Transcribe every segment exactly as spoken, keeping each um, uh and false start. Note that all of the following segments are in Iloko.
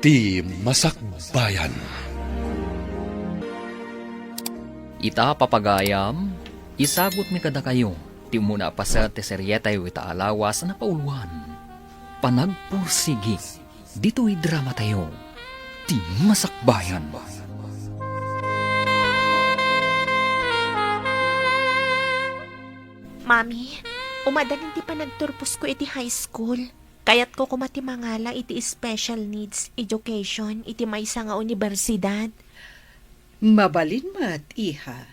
Ti Masakbayan. Ita, papagayam, isagutmi kadakayo ti umuna a paset ti serietayo ita a lawas a napauloan, Panagpursigi, ditoy dramatayo, Ti Masakbayan. Mami, umadanin ti panagturposko iti high school. Kayatko koma ti mangala iti special needs education iti maysa nga universidad. Mabalin met, iha.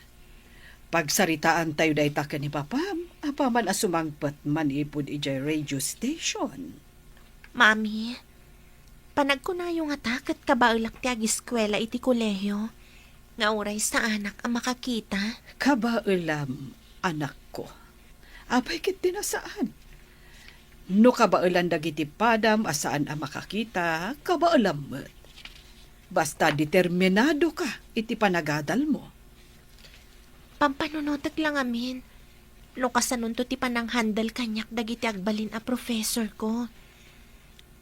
Pagsaritaantayo dayta ken ni papam, apaman a sumangpet manipud idiay radio station. Mami, panagkunayo ngata ket kabaelak ti ageskuela iti kolehio, nga uray saanak a makakita. Kabaelam, anakko. Apay ket ti nasaan? No kabaelan dagiti padam a saan a makakita, kabaelam met. Basta determinadoka iti panagadalmo. Pampanunotek la ngamin no kasanonto ti pananghandle kaniak dagiti agbalin a professorko.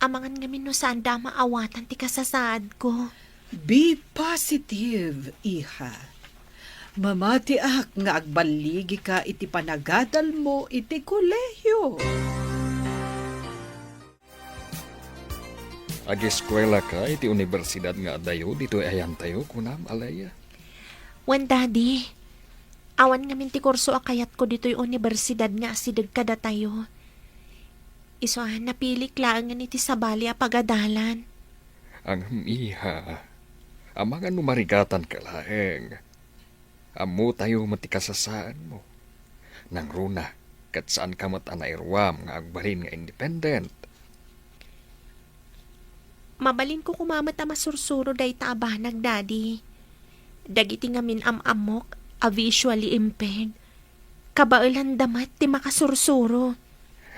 Amangan ngamin no saanda a maawatan ti kasasaadko. Be positive, iha. Mamatiak nga agballigika iti panagadalmo iti kolehio. Ageskuelaka iti universidad nga adayo ditoy ayantayo, kunam, Alea? Wen, Daddy. Awan ngamin ti kurso a kayatko ditoy universidad nga asideg kadatayo. Isu a, napilik laengen iti sabali a pagadalan. Ngem, iha, amangan no marigatanka laeng. Ammotayo met ti kasasaadmo. Nangruna, ket saanka met a nairuam nga agbalin nga independent. Mabalinko koma met a masursuro dayta a banag, Daddy. Dagiti ngamin am-ammok a visually impaired, kabaelanda met ti makasursuro.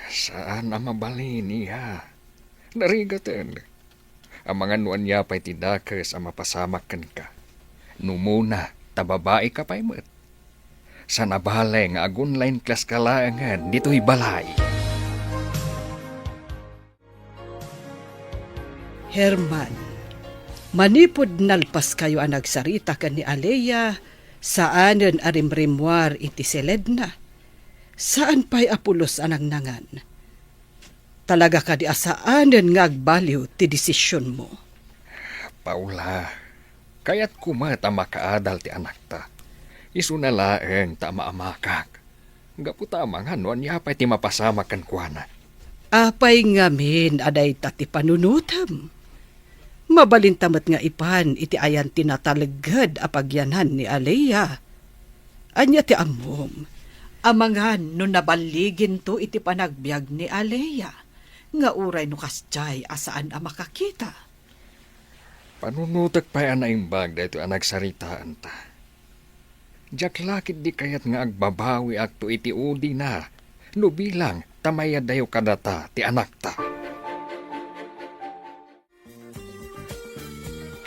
Saan a mabalin, iha. Narigaten. Amangan no ania pay ti dakes a mapasamak kenka. Numona, ta babaika pay met. Saan a bale nga ag-online class ka laengen ditoy balay. Herman, manipud nalpaskayo a nagsarita ken ni Alea, saanen a rimrimmuar iti siledna. Saan pay a pulos a nangnangan. Talaga kadi a saanen nga agbaliw ti desisionmo? Paula, kayatko met a makaadal ti anakta. Isuna laeng ta amaamakak. Gapu ta amangan no ania pay ti mapasamak kenkuana. Apay ngamin a dayta ti panunotem? Mabalinta met nga ipan iti ayan ti natalged a pagyanan ni Alea. Ania ti ammom? Amangan no naballiginto iti panagbiag ni Alea, nga uray no kasdiay a saan a makakita. Panunotek pay a naimbag daytoy a nagsaritaanta. Diak la ketdi kayat nga agbabawiakto iti udina no bilang ta mayadayo kadata ti anakta.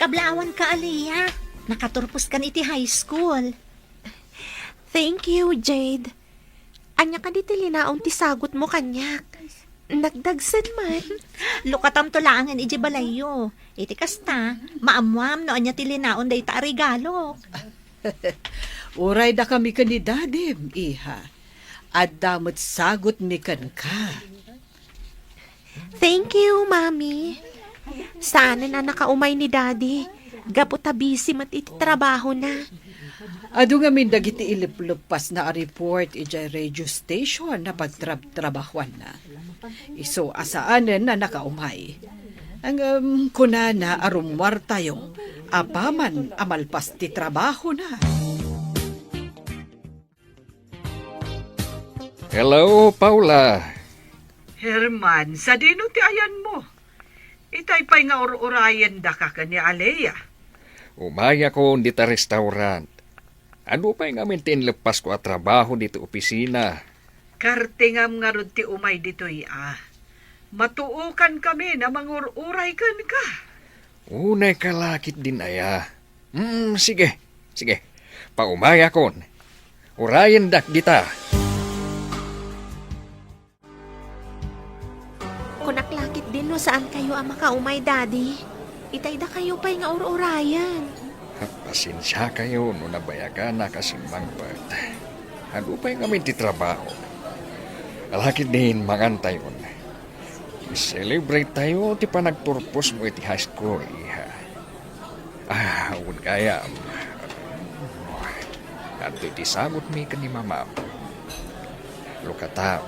Kablaawanka, Alea. Nakaturposkan iti high school. Thank you, Jade. Ania kadi ti linaon ti sagutmo kaniak? Nagdagsen man. Lukatamto laengen idiay balayyo. Iti kasta, maammoam no ania ti linaon dayta a regalok. Uray dakami ken ni Dadim, iha. Adda met sagutmi kenka. Thank you, Mami. Saanen a nakaumay ni Daddy, gapu ta busy met iti trabahona. Adu ngamin dagiti ilepleppasna a report idiay radio station a pagtrabtrabahuanna. Isu a saanen a nakaumay. Ngem kunana a rummuartayo apaman a malpas ti trabahona. Hello, Paula. Herman, sadino ti ayanmo? Itay pay nga ur-urayendaka ken ni Alea. Umayakon dita restaurant. Adu pay ngamin ti inleppasko a trabaho dita opisina. Kartingam ngarud ti umay ditoy a. Matuokankamin a mangur-uray kenka. Unayka la ketdin aya. Mm, sige, sige. Paumayakon. Urayendak dita. Kunak la ketdin no saankayo a makaumay, Daddy. Itay dakayo pay nga ur-urayen. Pasensiakayo no nabayaganak a simmangpet. Adu pay ngamin ti trabaho. Lakidin, mangantayon. Celebrate tayo ti panagturpos mo iti high school, iha. Ah, wen gayam. Adtoy ti sagutmi ken ni mamam. Lukata,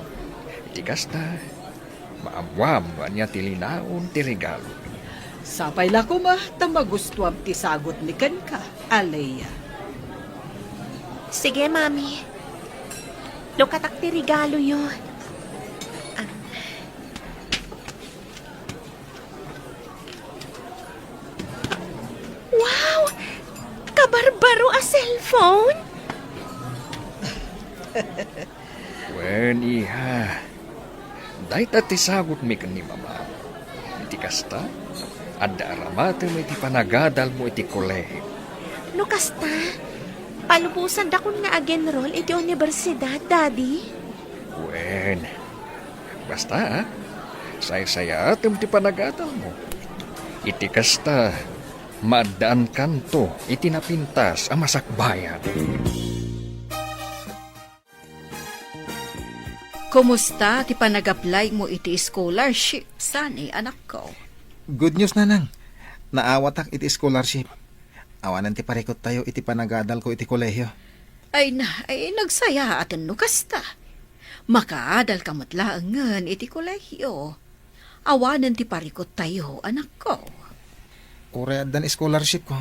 iti kasta, maammuam no ania ti linaon ti regalo. Sapay la koma ta magustuam ti sagutmi kenka, Alea. Sige, Mami. Lukatak ti regaloyo. Ah. Wow! Kabarbaro a cellphone! Wen, iha. Dayta ti sagutmi ken ni mamam. Iti kasta, adda aramatem iti panagadalmo iti kolehio. No kasta, palubosandakon nga ag-enroll iti universidad, Daddy? Wen, basta, ah, saysayaatem ti panagadalmo. Iti kasta, maaddaankanto iti napintas a masakbayan. Kumusta ti panag-apply mo iti scholarship, sani, anakko? Good news, Nanang. Naawatak iti scholarship. Awanen ti parikut tayo iti panagadal ko iti kolehio. Ay na, ay, nagsayaaten no kasta. Makaadal ka met laengen iti kolehio. Awanen ti parikut tayo, anakko. Uray addan scholarship ko.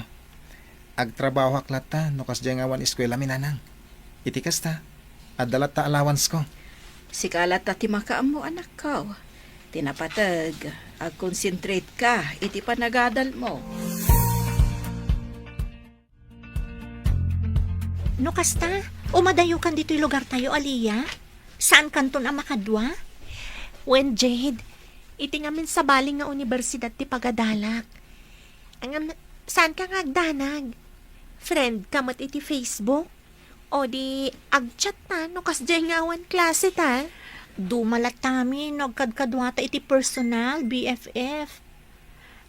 Agtrabahoak latta no kasdiay nga awan eskuela mi, Nanang. Iti kasta, adda latta allowance ko. Sika latta ti makaammo, anakko. Ti napateg, agconcentrate ka iti panagadal mo. No kasta, umadayokan ditoy lugar tayo, Alea? Saankanton a makadua? Wen, Jade, iti ngamin sabali nga universidad ti pagadalak. Ngem, saanka nga agdanag? Friend ka met iti Facebook? O di, agchat ta no kasdiay nga awan klase ta? Duma lattami no agkadkaduata iti personal, B F F.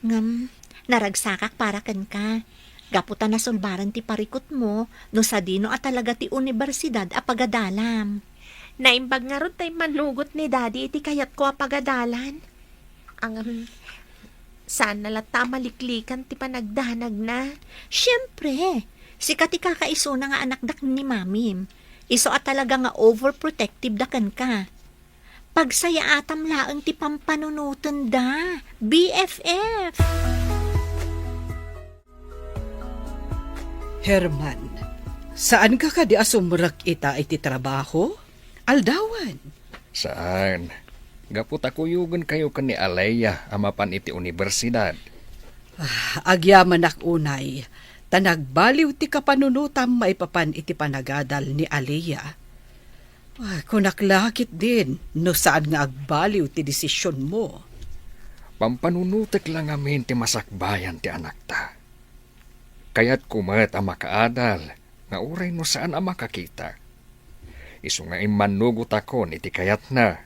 Ngem, naragsakak para kenka. Gapu ta nasulbaran ti parikutmo no sadino a talaga ti universidad a pagadalam. Naimbag ngarud tay manugot ni Daddy iti kayatko a pagadalan. Ngem, saanna latta a maliklikan ti panagdanagna. Siempre, sika ti kakaisuna nga anakda ken ni Mamim. Isu a talaga nga overprotective da kenka. Pagsayaatam laeng ti pampanunotenda, B F F. Herman, saanka kadi a sumrek ita iti trabaho? Aldawen. Saan. Gapu ta kuyogenkayo ken ni Alea a mapan iti universidad. Ah, agyamanak unay, ta nagbaliw ti kapanunotam maipapan iti panagadal ni Alea. Ah, kunak la ketdin no saan nga agbaliw ti desisionmo. Pampanunotek la ngamin ti masakbayan ti anakta. Kayatko met a makaadal nga uray no saan a makakita. Isu nga immannugotakon iti kayatna.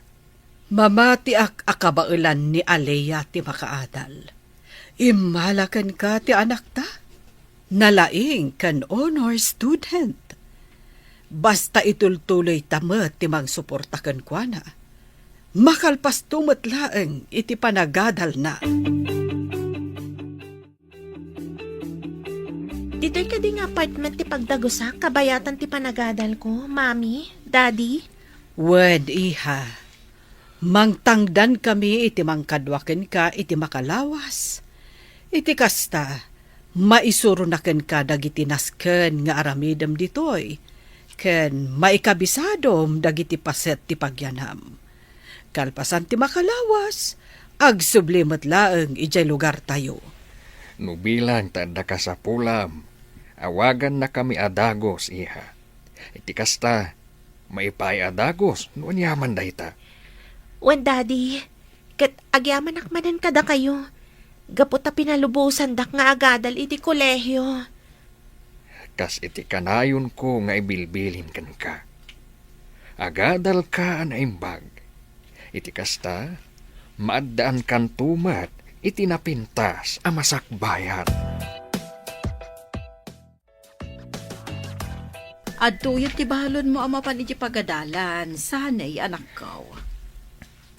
Mamatiak a kabaelan ni Alea ti makaadal. Immala kenka ti anakta. Nalaing ken honor student. Basta itultuloyta met ti mangsuporta kenkuana. Makalpasto met laeng iti panagadalna. Ditoy kadi nga apartment ti pagdagusak kabayatan ti panagadal ko, Mami, Daddy? Wen, iha. Mangtangdankami iti mangkadua kenka iti makalawas. Iti kasta, maisuronak kenka dagiti nasken nga aramidem ditoy, ken maikabisadom dagiti paset ti pagyanam. Kalpasan ti makalawas, agsubli met laeng idiay lugartayo. No bilang ta adda kasapulam, awagannakami a dagus, iha. Iti kasta, maipaay a dagus no aniaman dayta. Wen, Daddy, ket agyamanak manen kadakayo, gapu ta pinalubosandak nga agadal iti kolehio. Kas iti kanayonko nga ibilbilin kenka, agadalka a naimbag. Iti kasta, maaddaankanto met iti napintas a masakbayan. Adtoyen ti balonmo a mapan iti pagadalan, sanay, anakko.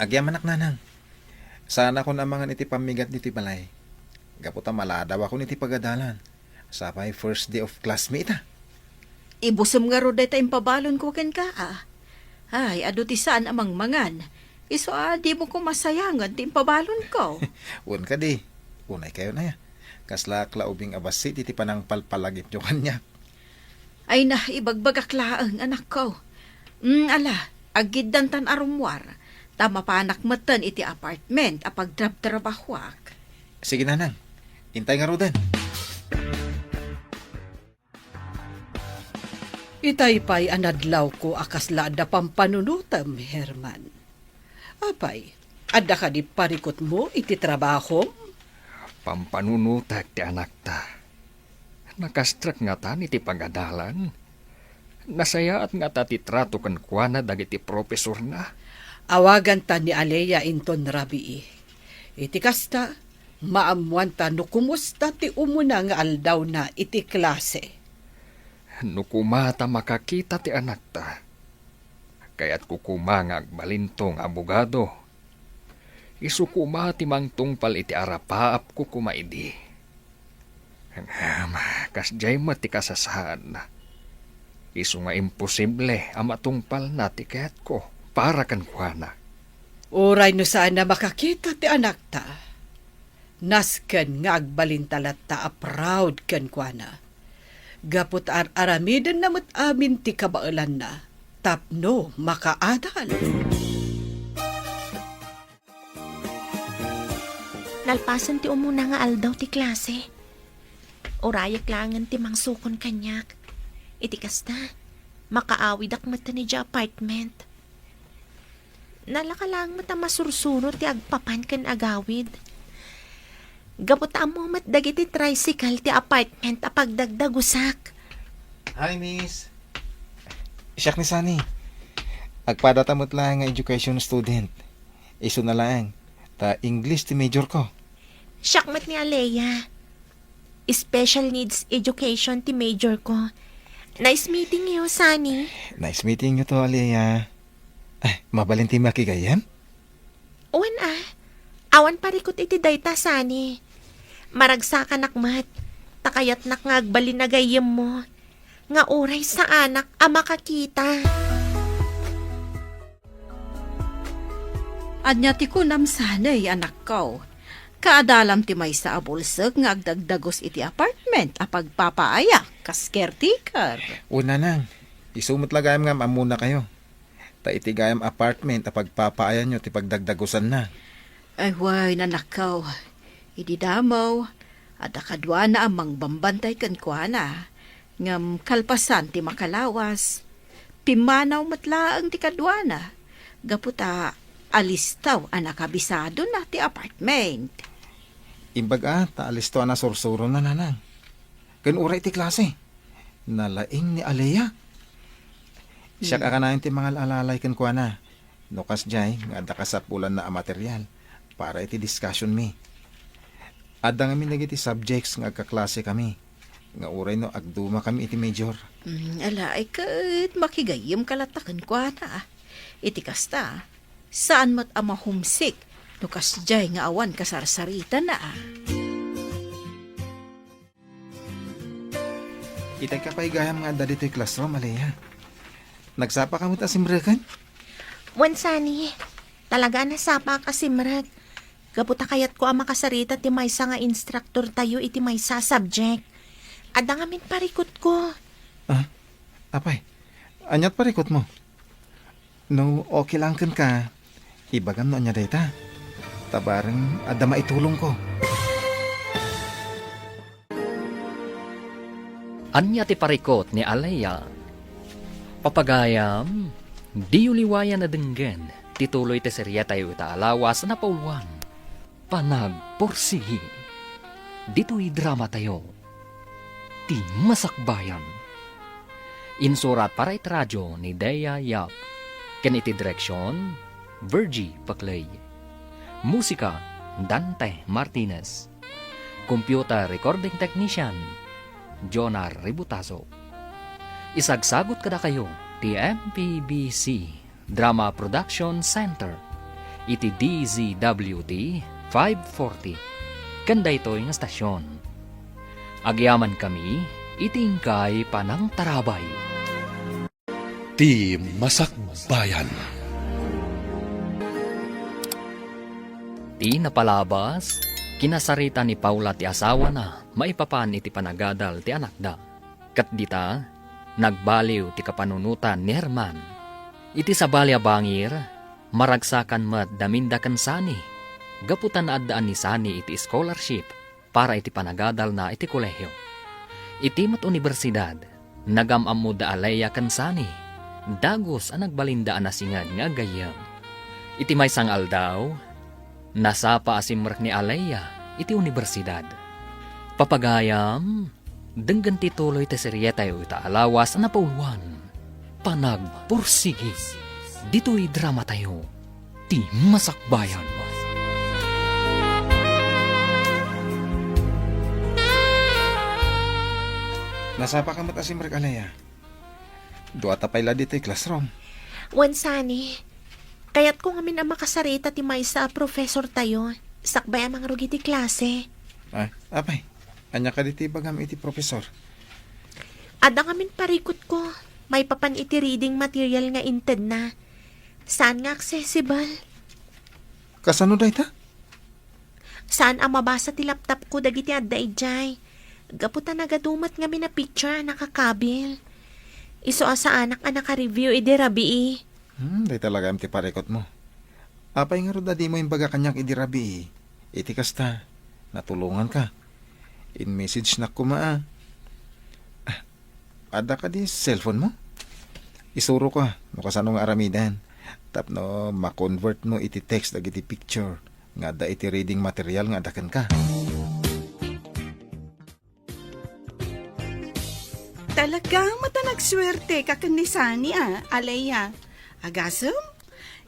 Agyamanak, nanang. Saanakon a mangan iti pammigat ditoy balay. Gapu ta maladawakon iti pagadalan. Sapay first day of class mi ita. Ibusem ngarud dayta impabalonko kenka, a. Ay, adu ti saan a mangmangan. Isu a dimo koma sayangen ti impabalonko. Wen kadi, unay kayo na ya. Kaslak la ubing a bassit iti panangpalpalagipyo kaniak. Ay na, ibagbagak laeng, anakko. Mm, ala, aggiddantan a rummuar, ta mapanak metten iti apartment a pagtrabtrabahuak. Sige, nanang. Intay ngaruden. Itay pay a nadlawko a kasla adda pampanunotem, Herman. Apay, adda kadi parikutmo iti trabahom? Pampanunotek ti anakta. Nakastrek ngatan iti pagadalan. Nasayaat ngata ti trato kenkuana dagiti profesorna. Awaganta ni Alea inton rabii. Iti kasta, maammoanta no kumusta ti umuna nga aldawna iti klase. No koma ta makakita ti anakta, kayatko koma nga agbalinto nga abogado. Isu koma ti mangtungpal iti arapaapko koma idi. Ngem, kasdiay met ti kasasaadna. Isu nga imposible a matungpalna ti kayatko para kenkuana. Uray no saan a makakita ti anakta, nasken nga agbalinta latta a proud kenkuana. Gapu ta ar-aramidenna met amin ti kabaelanna tapno makaadal. Nalpasen ti umuna nga aldaw ti klase. Urayek laengen ti mangsukon kaniak. Iti kasta, makaawidak metten idiay apartment. Nalaka laeng met a masursuro ti agpapan ken agawid. Gapu ta ammo met dagiti tricycle ti apartment a pagdagdagusak. Hi, miss. Siak ni Sunny. Agpadata met laeng nga education student. Isuna laeng, ta English ti major ko. Siak met ni Alea. Special needs education ti major ko. Nice meeting you, Sunny. Nice meeting you too, Alea. Ay, mabalin ti makigayyem? Wen a. Awan parikut iti dayta, Sunny. Maragsakanak met, ta kayatnak nga agbalin a gayyemmo, nga uray saanak a makakita. Ania ti kunam, Sunny, anakko? Kaadalam ti maysa a bulsek nga agdagdagus iti apartment a pagpapaaya kas caretaker. Wen, nanang, isu met la gayam nga ammonakayo. Ta iti gayam apartment a pagpapaayanyo ti pagdagdagusanna. Ay, wen, anakko. Idi damo, adda kaduana a mangbambantay kenkuana. Ngem kalpasan ti makalawas, pimmanaw met laeng ti kaduana, gapu ta alistaw a nakabisadona ti apartment. Imbag a, ta alistaw a nasursurona, nanang. Ken uray ti klase, nalaing ni Alea. Siak a kanayon ti mangal-alalay kenkuana. No kasdiay nga adda kasapulanna a material para iti discussion mi. Adda ngamin dagiti subjects nga agkaklasekami, nga uray no agdumakami iti major. Mm, ala, ay ket makigayyemka latta kenkuana. Iti kasta, saan met a ma-homesick no kasdiay nga awan kasarsaritana. Itay ka pay gayam nga adda ditoy classroom, Alea. Nagsapaka met a simreken? Wen, Sunny, talaga a nasapaak a simrek. Gapu ta kayatko a makasarita ti maysa nga instructor tayo iti maysa a subject. Adda ngamin parikutko. Ah, apay, aniat parikutmo? No okay lang kenka, ibagam no ania dayta. Ta bareng adda maitulongko. Ania ti parikut ni Alea? Papagayam, diyo liwayan a denggen ti tuloy ti seriatayo ita a lawas a napauluan, Panagpursigi. Ditoy dramatayo, Ti Masakbayan. Insurat para iti radio ni Dea Yap, ken iti direksion, Virgie Paclay. Musika, Dante Martinez. Computer Recording Technician, Jonah Ributazo. Isagsagut kadakayo ti M P B C Drama Production Center iti D Z W T five forty ken daytoy nga stasyon. Agyamankami iti inkay panangtarabay. Ti Masakbayan. Ti napalabas, kinasarita ni Paula ti asawana maipapan iti panagadal ti anakda. Ket dita, nagbaliw ti kapanunotan ni Herman. Iti sabali a bangir, maragsakan met daminda ken Sunny, gapu ta naaddaan ni Sunny iti scholarship para iti panagadalna iti kolehio. Iti met unibersidad, nagam-ammo da Alea ken Sunny, dagus a nagbalinda a nasinged nga aggayyem. Iti maysa nga aldaw, nasapa a simrek ni Alea iti unibersidad. Papagayam, denggen ti tuloy ti serietayo ita a lawas a napauluan. Panagpursigi ditoy dramatayo, Ti Masakbayan. Nasapa ka met a simrek, Alea? Duata pay la ditoy classroom. Wen, Sunny, kayatko ngamin a makasarita ti maysa a profesortayo, sakbay a mangrugi ti klase. Ah, apay, ania kadi ti ibagam iti profesor? Adda ngamin parikutko, maipapan iti reading material nga intedna. Saan nga accessible. Kasano dayta? Saan a mabasa ti laptopko dagiti adda idiay. Gapu ta nagadu met ngamin a picture a nakakabil. Isu a saanak a nakareview idi rabii. Hmm, dayta la gayam ti parikutmo. Apay ngarud a dimo imbaga kaniak idi rabii? Iti kasta, natulonganka. In-messagenak koma a. Ah, adda kadi cellphonemo? Isuroka no kasano nga aramiden tapno ma-convertmo iti text dagiti picture nga adda iti reading material nga adda kenka. Talaga met a nagsuerteka ken ni Sunny a, Alea. Agasem,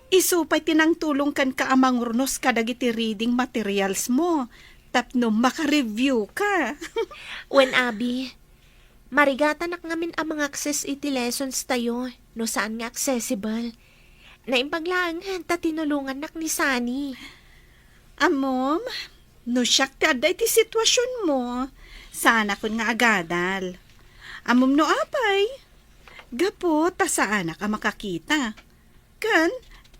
isu pay ti nangtulong kenka a mangurnos kadagiti reading materialsmo tapno maka-reviewka. Wen, Abi, marigatanak ngamin a mangakses iti lessonstayo no saan nga accessible. Naimbag laengen ta tinulongannak ni Sunny. Ammom, no siak ti adda iti situasionmo, saanakon nga agadal. Ammom no apay? Gapu ta saanak a makakita. Ken,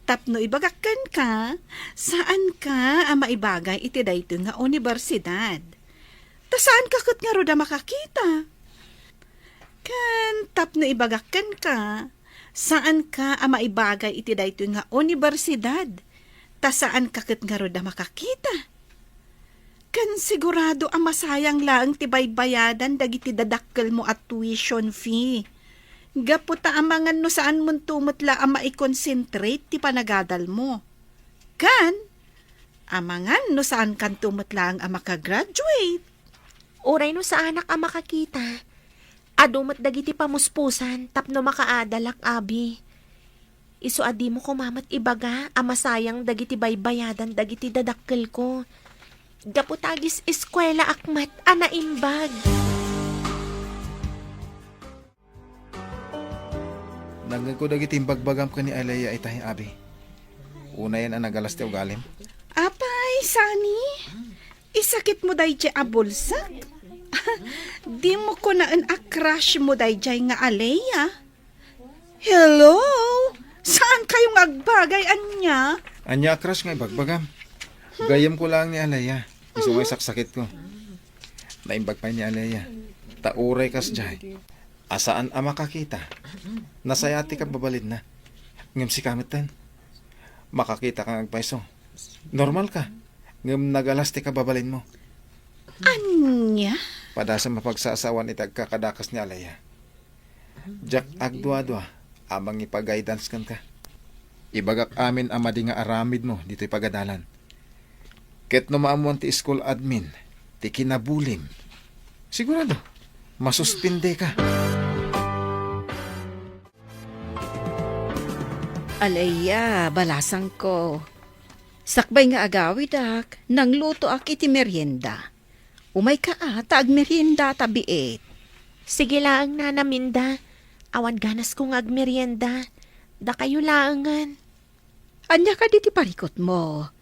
tapno ibagak kenka, saanka a maibagay iti daytoy nga unibersidad. Ta saanka ket ngarud a makakita. Ken, tapno ibagak kenka, saanka a maibagay iti daytoy nga unibersidad, ta saanka ket ngarud a makakita. Ken sigurado a masayang laeng ti baybayadan dagiti dadakkelmo a tuition fee. Gapu ta amangan no saanmonto met la a maikonsentrate ti panagadalmo. Ken, amangan no saankanto met laeng a makagraduate. Uray no saanak a makakita, adu met dagiti pamuspusan tapno makaadalak, Abi. Isu a dimo koma met ibaga a masayang dagiti baybayadan dagiti dadakkelko. Gapu ta agis-eskuelaak met a naimbag. Nangngegko dagiti imbagbagam ken ni Alea itay, Abi. Unayen a nagalas ti ugalim. Apay, Sunny? Isakitmo daydiay a bulsak? Dimo kunaen a crushmo daydiay nga Alea? Hello? Saan kayo nga agbagay, ania? Ania a crush nga ibagbagam? Gayyemko laeng ni Alea. Isu nga isaksakitko. Naimbag pay ni Alea. Ta uray kasdiay a saan a makakita, nasayaat ti kababalinna. Ngem sika metten, makakita ka nga agpayso. Normal ka, ngem nagalas ti kababalinmo. Ania? Padasem a pagsasawan iti agkakadakas ni Alea. Diak agduadua a mangipagaydans kenka. Ibagak amin a madi nga aramidmo ditoy pagadalan. Ket no maammuan ti school admin ti kinabulim, sigurado, masuspendeka. Alea, balasangko. Sakbay nga agawidak, nanglutoak iti merienda. Umayka a, ta agmeriendata biit. Sige laeng, Nana Minda. Awan ganasko nga agmerienda. Dakayo laengen. Ania kadi ti parikutmo?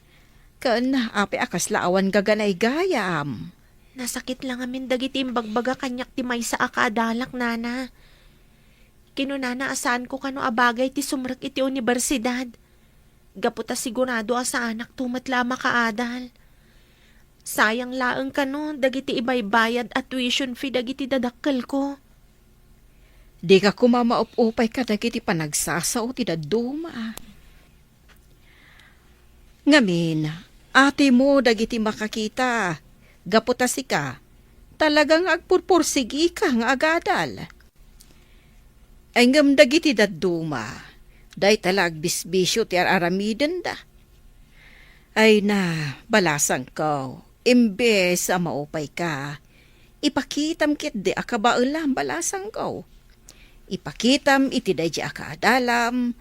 Ken apay a kasla awan gaganaygayam? Nasakit la ngamin dagiti imbagbaga kaniak ti maysa a kaadalak, Nana. Kinunana a saanko kano a bagay ti sumrek iti universidad. Gapu ta sigurado a saanakto met la a makaadal. Sayang laeng kano dagiti ibaybayad a tuition fee dagiti dadakkelko. Dika koma maup-upay kadagiti panagsasao ti dadduma. Ngamin, atimo dagiti makakita, gapu ta sika, talaga nga agpurpursigika nga agadal. Ay ngem dagiti dadduma, dayta la agbisbisio ti ar-aramidenda. Ay na, balasangko, imbes a maupayka, ipakitam ketdi a kabaelam, balasangko. Ipakitam iti daydi a kaadalam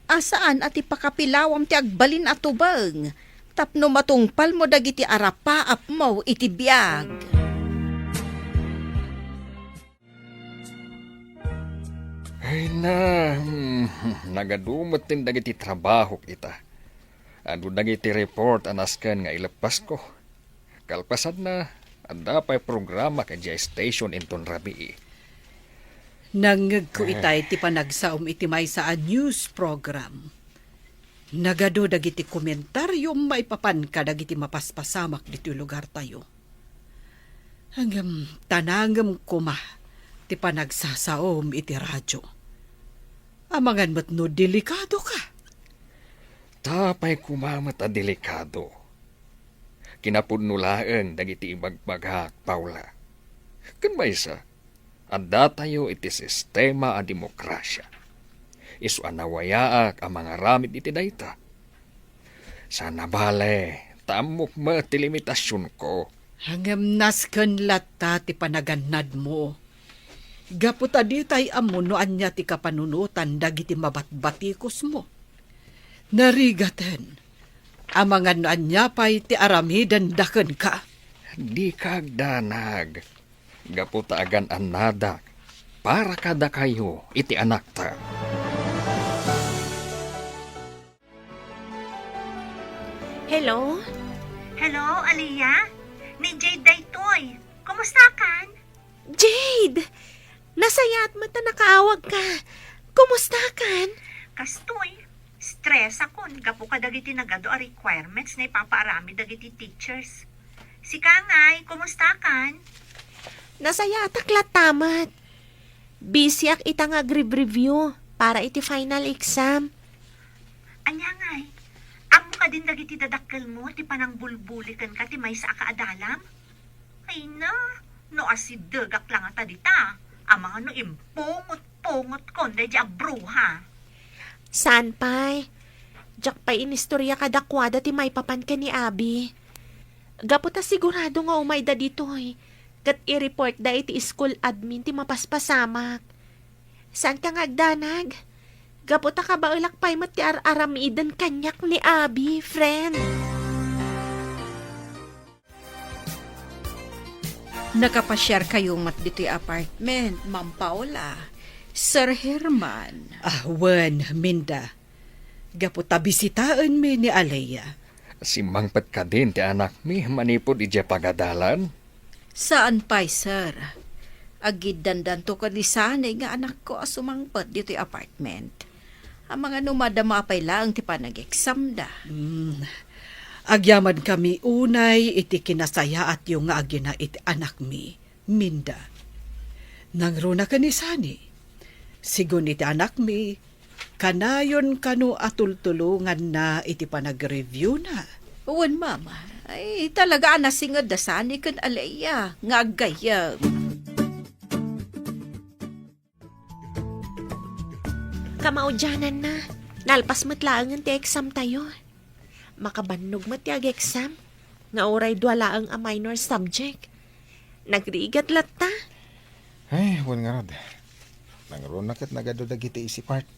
a saan a ti pakapilawam ti agbalin a tubeng tapno matungpalmo dagiti arapaapmo iti biag. Ay na, hmm, nagadu met dagiti trabahok ita. Adu dagiti report a nasken nga ileppasko. Kalpasanna, adda pay programa idiay station inton rabii. Nangngegko Ah. itay ti panagsaom iti maysa a news program. Nagadu dagiti komentariom maipapan kadagiti mapaspasamak ditoy lugartayo. Ngem tanangem koma ti panagsasaom iti radio. Amangan met no delikadoka. Ta apay koma met a delikado. Kinapudno laeng dagiti ibagbagak, Paula. Ken maysa, addatayo iti sistema a demokrasia. Isu a nawayaak a mangaramid iti dayta. Saan a bale, ta ammok met ti limitasionko. Ngem nasken latta ti panagannadmo. Gapu ta ditay ammo no ania ti kapanunotan dagiti mabatbatikosmo. Narigaten, amangan no ania pay ti aramidenda kenka. Dika agdanag, gapu ta agan-annadak para kadakayo iti anakta. Hello? Hello, Aliyah? Ni Jade daytoy. Kumustakan? Jade! Nasayaat met ta nakaawagka. Kumustakan? Kastoy, stressakon gapu kadagiti nagadu a requirements nga ipapaaramid dagiti teachers. Sika ngay, kumustakan? Nasayaatak latta met. Busyak ita nga agribreview para iti final exam. Ania ngay, ammo kadin dagiti dadakkelmo ti panangbulbuli kenka ti maysa a kaadalam? Ay na, no asidegak la ngata dita, amangan no impungot-pungotkon daydi a bruha. Saan pay? Diak pay inistorya kadakuada ti maipapan ken ni Abi. Gapu ta sigurado nga umayda ditoy, ket i-reportda iti school admin ti mapaspasamak. Saanka nga agdanag? Gapu ta kabaelak pay met ti ar-aramiden kaniak ni Abi, friend. Nakapasiarkayo met ditoy apartment, Ma'am Paula, Sir Herman? Ah, wen, Minda. Gapu ta bisitaenmi ni Alea. Simmangpet kadin ti anakmi manipud idiay pagadalan? Saan pay, sir. Aggiddandanto ken ni Sunny nga anakko a sumangpet ditoy apartment. Amangan no madama pay laeng ti panag-examda. Hmm. Agyamankami unay iti kinasayaatyo nga agina iti anakmi, Minda. Nangruna ken ni Sunny. Sigun iti anakmi, kanayon kano a tultulonganna iti panagreviewna? Wen, Mama. Ay, talaga a nasinged da Sunny ken Alea nga aggayyem. Kamaudiananna, nalpas met laengen ti exam tayo. Makabannog met ti ag-exam, nga uray dua laeng a minor subject. Nagrigat latta. Ay, wen ngarud. Nangruna ket nagadu dagiti isip art.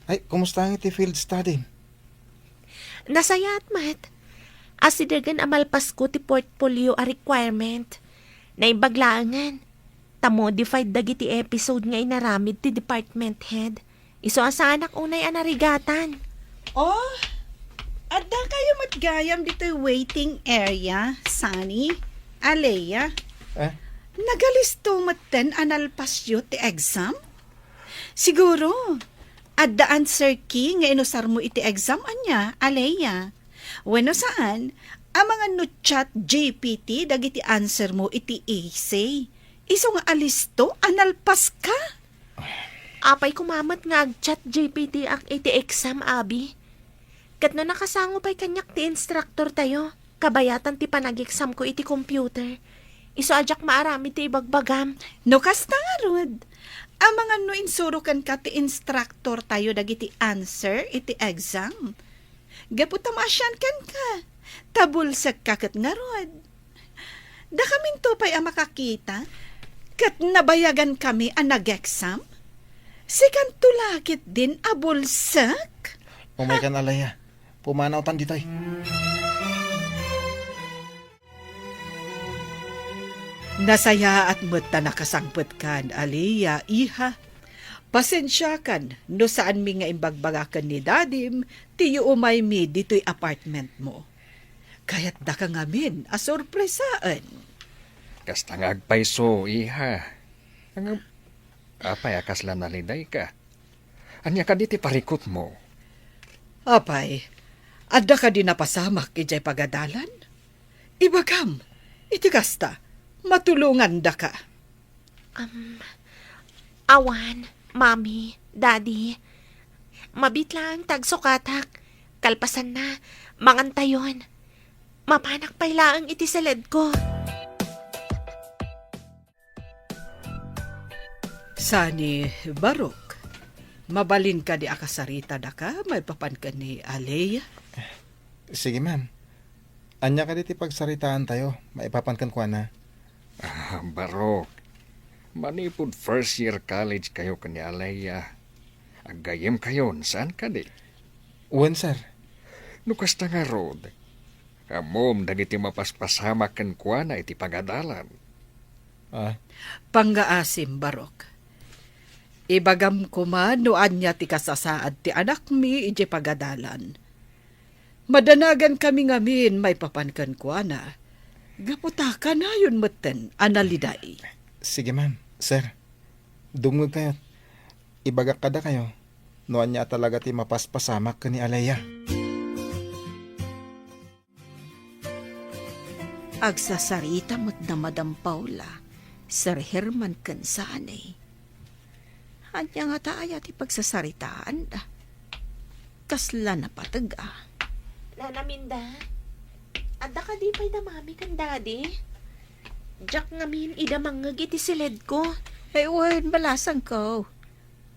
Ay, kumusta nga ti field study? Nasayaat met. Asidegen a malpasko ti portfolio a requirement. Naimbag laengen. Ta modified dagiti episode nga inaramid ti department head. Isu a saanak unay a narigatan. Oh, adda kayo met gayam ditoy waiting area, Sunny, Alea. Eh? Nagalisto metten a nalpasyo ti exam? Siguro, adda answer key nga inusarmo iti exam, ania, Alea. Wenno saan, amangan no chat G P T dagiti answer mo iti essay. Isu nga alisto a nalpaska. Apay koma met nga ag-chat G P T ak iti exam, abi? Ket no nakasango pay kaniak ti instructor tayo, kabayatan ti panag-exam ko iti computer. Isu a diak maaramid ti ibagbagam. No kasta ngarud, amangan no insuro kenka ti instructor tayo dagiti answer iti exam. Gapu ta maasian kenka, ta bulsekka ket ngarud. Dakaminto pay a makakita, ket nabayagankami a nag-exam? Sikanto la ketdin a bulsek? Umaykan, Alea. Pumanawtan ditoy. Nasayaat met ta nakasangpetkan, Alea, iha. Pasensiakan no saanmi nga imbagbaga ken ni Dadim ti yuumaymi ditoy apartment mo. Kayatdaka ngamin a sorpresaen. Kasta nga agpayso, iha. Ngem, apay a kasla nalidayka? Ania kadi ti parikutmo? Apay, adda kadi napasamak idiay pagadalan? Ibagam, iti kasta, matulongandaka. Am, awan, Mami, Daddy. Mabiit laeng ti agsukatak. Kalpasanna, mangantayon. Mapanak pay laeng iti siledko. Sani, Barok, mabalin kadi a kasaritadaka maipapan ken ni Alea? Sige, ma'am. Ania kadi ti pagsaritaantayo maipapan kenkuana? Ah, Barok, manipud first year college kayo ken ni Alea, aggayyemkayon, saan kadi? Wen, sir. No kasta ngarud, ammom dagiti mapaspasamak kenkuana iti pagadalan. Ah. Pangngaasim, Barok. Ibagam koma no ania ti kasasaad ti anakmi idiay pagadalan. Madanagankami ngamin maipapan kenkuana. Gapu ta kanayon metten a naliday. Sige, ma'am. Sir, dumngegkayo. Ibagak kadakayo no ania a talaga ti mapaspasamak ken ni Alea. Agsasarita met da Madam Paula, Sir Herman ken Sani. Ania ngata aya ti pagsasaritaanda? Kasla napateg a. Nana Minda, adda kadi pay da Mami ken Daddy? Diak ngamin ida mangngeg iti siledko. Ay, wen, balasangko.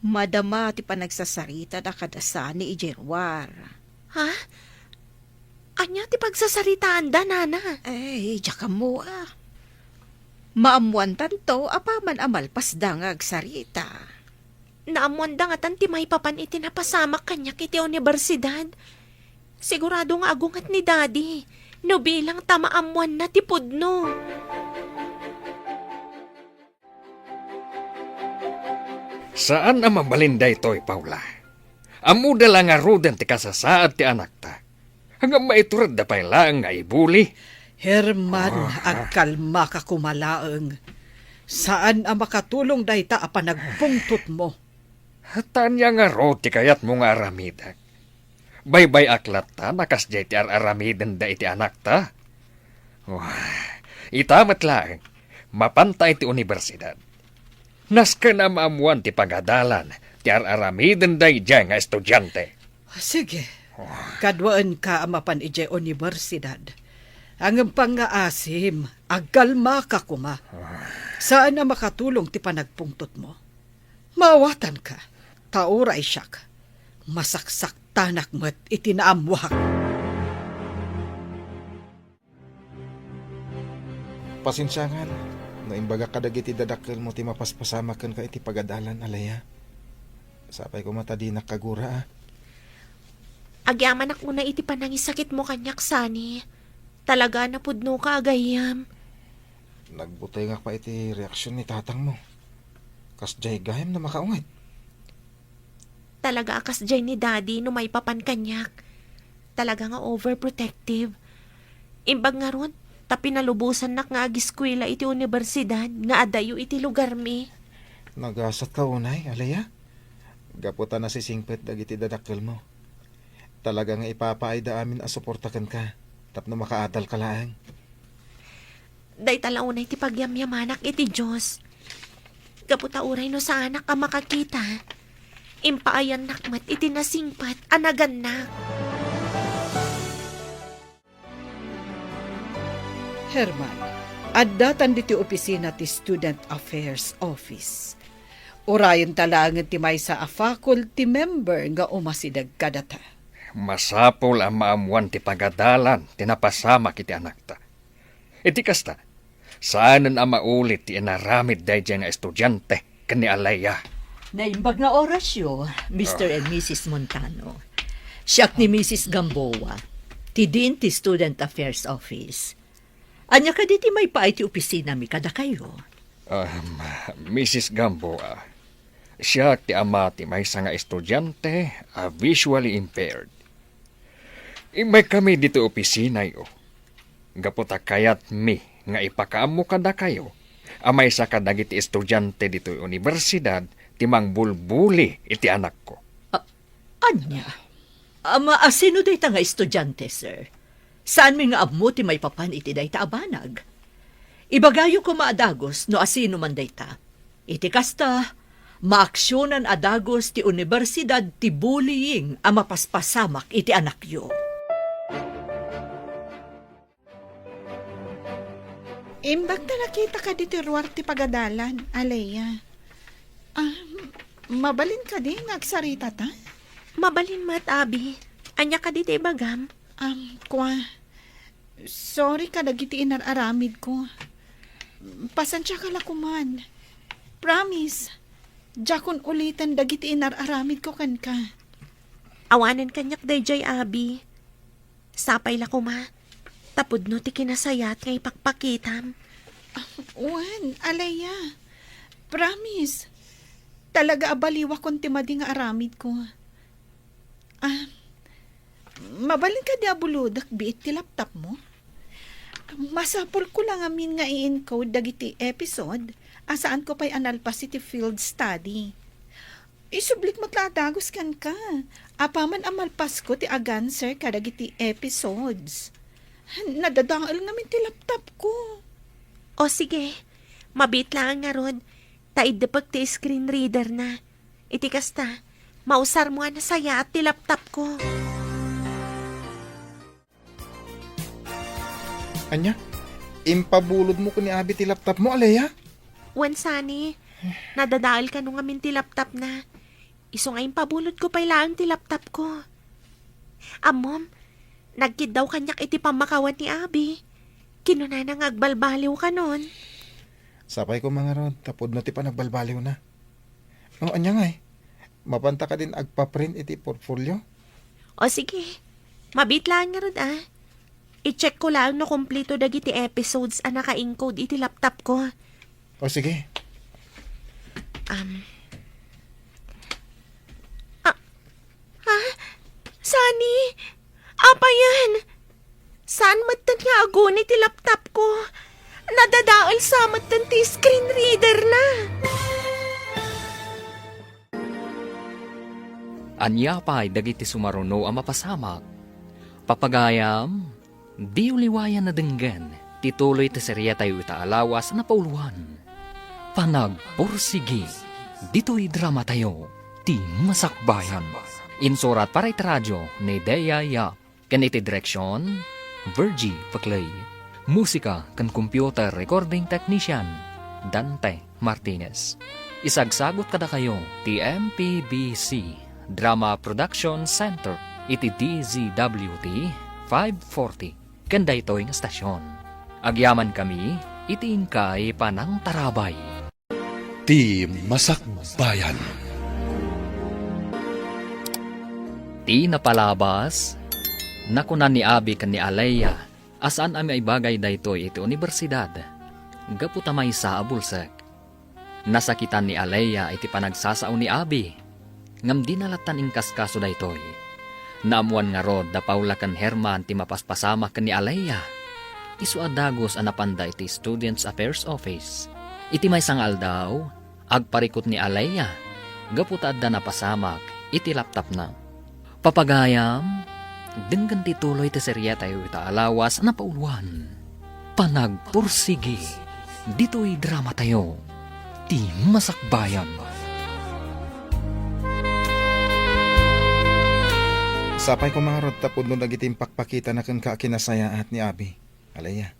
Madama ti panagsasaritada kada Sani idiay ruar. Ha? Ania ti pagsasaritaanda, Nana? Ay, diak ammo a. Maammoantanto apaman a malpasda nga agsarita. Naammoanda ngatan ti maipapan iti napasamak kaniak iti universidad. Sigurado nga agunget ni Daddy no bilang ta maammoanna ti pudno. Saan a mabalin daytoy, Paula. Ammoda la ngaruden ti kasasaad ti anakta. Ngem maituredda pay laeng nga ibuli. Herman, ah, agkalmaka koma laeng. Saan a makatulong dayta a panagpungtotmo. Ta ania ngarud ti kayatmo nga aramidek? Baybay-ak latta a kasdiay ti ar-aramidenda iti anakta. Wah, ita met laeng, mapanta iti universidad. Nasken a maammoan ti pagadalan ti ar-aramiden daydiay nga estudiante. Sige, kaduaenka a mapan idiay universidad. Ngem pangngaasim, agkalmaka koma. Saan a makatulong ti panagpungtotmo. Maawatanka, ta uray siak, masaksaktanak met iti naammoak. Pasensiangan no imbagak kadagiti dadakkelmo ti mapaspasamak kenka iti pagadalan, Alea. Sapay koma ta dinak kagura, a. Agyamanak unay iti panangisakitmo kaniak, Sunny. Talaga a napudnoka a gayyem. Nagbutengak pay iti reaksion ni tatangmo. Kasdiay gayyemna makaunget. Talaga a kasdiay ni Daddy no maipapan kaniak. Talaga nga overprotective. Imbag ngarud, ta pinalubosannak nga agiskuela iti unibersidad nga adayo iti lugarmi. Nagasatka unay, Alea? Gapu ta nasisingpet dagiti dadakkelmo. Talaga nga ipapaayda amin a suporta kenka tapno makaadalka laeng. Dayta la unay ti pagyamyamanak iti Dios. Gapu ta uray no saanak a makakita, impaayannak met iti nasingpet a nagannak. Herman, addatan ditoy opisina ti Student Affairs Office. Urayenta laengen ti maysa a faculty member nga umasideg kadata. Masapul a maammuan ti pagadalan ti napasamak iti anakta. Iti kasta, saanen a maulit ti inaramid daydiay nga estudiante ken ni Alea. Naimbag nga orasyo, Mister Ah. and Missus Montano. Siak ni Missus Gamboa, ti Dean ti Student Affairs Office. Ania kadi ti maipaay ti opisinami kadakayo? Um, Missus Gamboa, siak ti ama ti maysa nga estudiante a visually impaired. Immaykami ditoy opisinayo gapu ta kayatmi nga ipakaammo kadakayo a maysa kadagiti estudiante ditoy unibersidad ti mangbulbuli iti anakko. A-, ania? Ama, a sino dayta nga estudiante, sir? Saanmi nga ammo ti maipapan iti dayta a banag. Ibagayo koma a dagus no asino man dayta. Iti kasta, maaksionan a dagus ti unibersidad ti bullying a mapaspasamak iti anakyo. Imbag ta nakitaka ditoy ruar ti pagadalan, Alea. Ah, mabalin kadi nga agsaritata? Mabalin met, Abi. Ania kadi ti ibagam? Um, kua, sorry kadagiti inar-aramidko. Pasensiaka la koman. Promise, diakon uliten dagiti inar-aramidko kenka. Awanen kaniak daydiay, Abi. Sapay la koma, ta pudno ti kinasayaat nga ipakpakitam. Ah, wen, Alea. Promise. Talaga a baliwakon ti madi nga aramidko. Ah, mabalin kadi a bulodek biit ti laptopmo? Masapulko la ngamin nga i-encode dagiti episode a saanko pay a nalpas iti field study. Isublik met la a dagus kenka. Apaman a malpasko ti aganswer kadagiti episodes. Nadadael ngamin ti laptopko. O sige, mabiit laeng ngarud, ta iddepek ti screen reader na. Iti kasta, mausarmo a nasayaat ti laptopko. Ania? Impabulodmo ken ni Abi ti laptopmo, Alea? Wen, Sunny, nadadael kano ngamin ti laptopna. Isu nga impabulodko pay laeng ti laptopko. Ammom, nagkiddaw kaniak iti pammakawan ni Abi. Kinunana nga agbalbaliw kanon. Sapay koma ngarud, ta pudno ti panagbalbaliwna. O, ania ngay? Mapanta kadin agpa-print iti portfolio? O, sige. Mabiit laeng ngarud, a. I-check ko laeng no kumplito dagiti episodes a naka-encode iti laptopko. O, sige. Um. Ah, ha? Sunny? Apayen? Saan metten nga aguni ti laptopko? Nadadael sa metten ti screen reader na. Ania pay dagiti sumaruno a mapasamak? Papagayam, diyo liwayan a denggen ti tuloy ti seriatayo ita a lawas a napauloan. Panagpursigi ditoy dramatayo, Ti Masakbayan. Insurat para iti radio ni Dea Yap. Ken iti direksion, Virgie Paclay. Musika ken computer recording technician, Dante Martinez. Isagsagut kadakayo ti M P B C Drama Production Center iti D Z W T five forty ken daytoy nga stasyon. Agyamankami iti inkay panangtarabay. Ti Masakbayan. Ti napalabas, nakuna ni Abby ken ni Alea a saan a maibagay daytoy iti unibersidad gapu ta maysa a bulsek. Nasakitan ni Alea iti panagsasao ni Abby, ngem dina lattan inkaskaso daytoy. Naammoan ngarud da Paula ken Herman ti mapaspasamak ken ni Alea. Isu a dagus a napanda iti Students Affairs Office. Iti maysa nga aldaw, agparikut ni Alea gapu ta adda napasamak iti laptopna. Papagayam, denggen ti tuloy ti serietayo ita a lawas a napauloan, Panagpursigi. Ditoy dramatayo, ti Masakbayan. Sapay koma ngarud ta pudno dagiti impakpakitana kenka a kinasayaat ni Abby, Alea.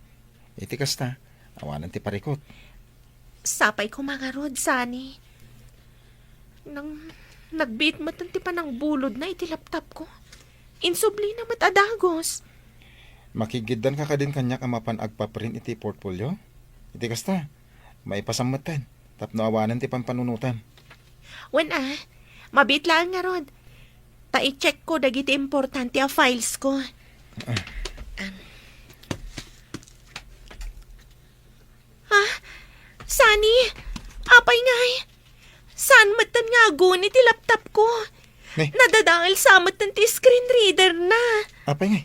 Iti kasta, awanen ti parikut. Sapay koma ngarud, Sunny. Nang nagbiit metten ti panangbulodna iti laptopko. Insublina met a dagus. Makigiddanka kadin kaniak a mapan agpaprint iti portfolio? Iti kasta, maipasam metten tapno awanen ti pampanunotam. Wen a, mabiit laeng ngarud. Ta i-checkko dagiti importante a filesko. Ah. Am. Ah, Sunny, apay ngay? Saan metten nga agun iti laptopko? Ne? Nadadael sa metten ti screen readerna. Apay ngay?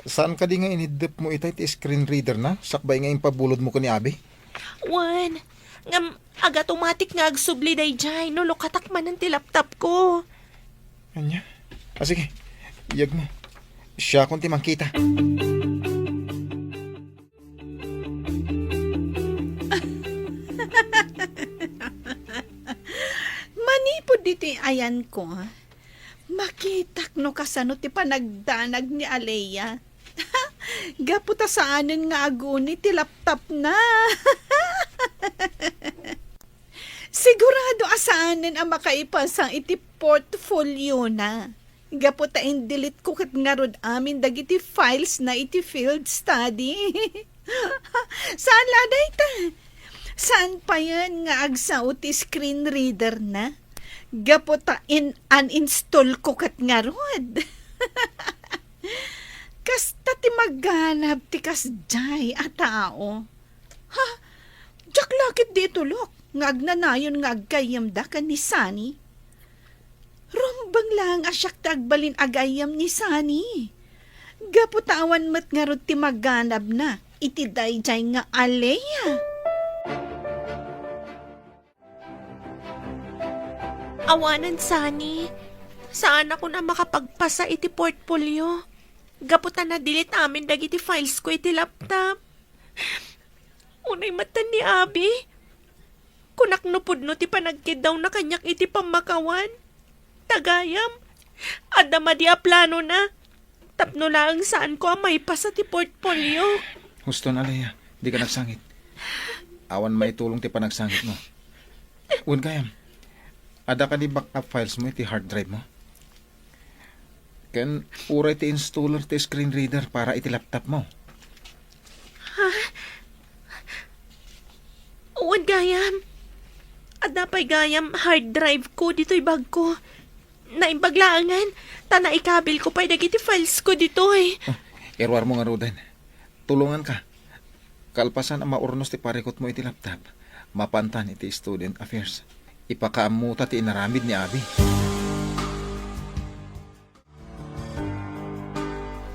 Saan kadi nga iniddepmo itay ti screen readerna sakbay nga impabulodmo ken ni Abby? Wen, ngem agatomatik nga agsubli daydiay no lukatak manen ti laptopko. Ania? Ah, sige. Iyagmo. Siakon ti mangkita. Manipud ditoy ayanko, makitak no kasano ti panagdanag ni Alea. Gapu ta saanen nga aguni ti laptopna. Sigurado a saanen a makaipasa iti portfoliona. Gapu ta in-delete ko ket ngarud amin dagiti files na iti field study. Saan la dayta? Saan payen nga agsao ti screen reader na? Gapu ta in-uninstall ko ket ngarud. Kasta ti maganab ti kasdiay a tao. Ha? Diak la ketdi itulok nga agnanayon nga aggayyemda ken ni Sunny. Rumbeng laeng a siak ti agbalin agayyem ni Sunny. Gapu ta awan met ngarud ti maganabna iti daydiay nga Alea. Awanen, Sunny. Saanakon a makapagpasa iti portfolio. Gapu ta na-delete amin dagiti filesko iti laptop. Unay metten ni Abby. Kunak no pudno ti panagkiddawna kaniak iti pammakawan. Ta gayam, adda madi a planona. Tapno laeng saanko a maipasa ti portfolio. Huston, Alea, dika nagsangit. Awan maitulong ti panagsangitmo. Wen gayam, adda kadi backup filesmo iti hard drive mo? Ken uray ti installer ti screen reader para iti laptopmo. Ha? Wen gayam. Adda pay gayam hard drive ko ditoy bagko. Naimbag laengen, ta naikabilko pay dagiti filesko ditoy. Oh, iruarmo ngaruden. Tulonganka. Kalpasan a maurnos ti parikutmo iti laptop, mapantan iti Student Affairs. Ipakaammota ti inaramid ni Abby.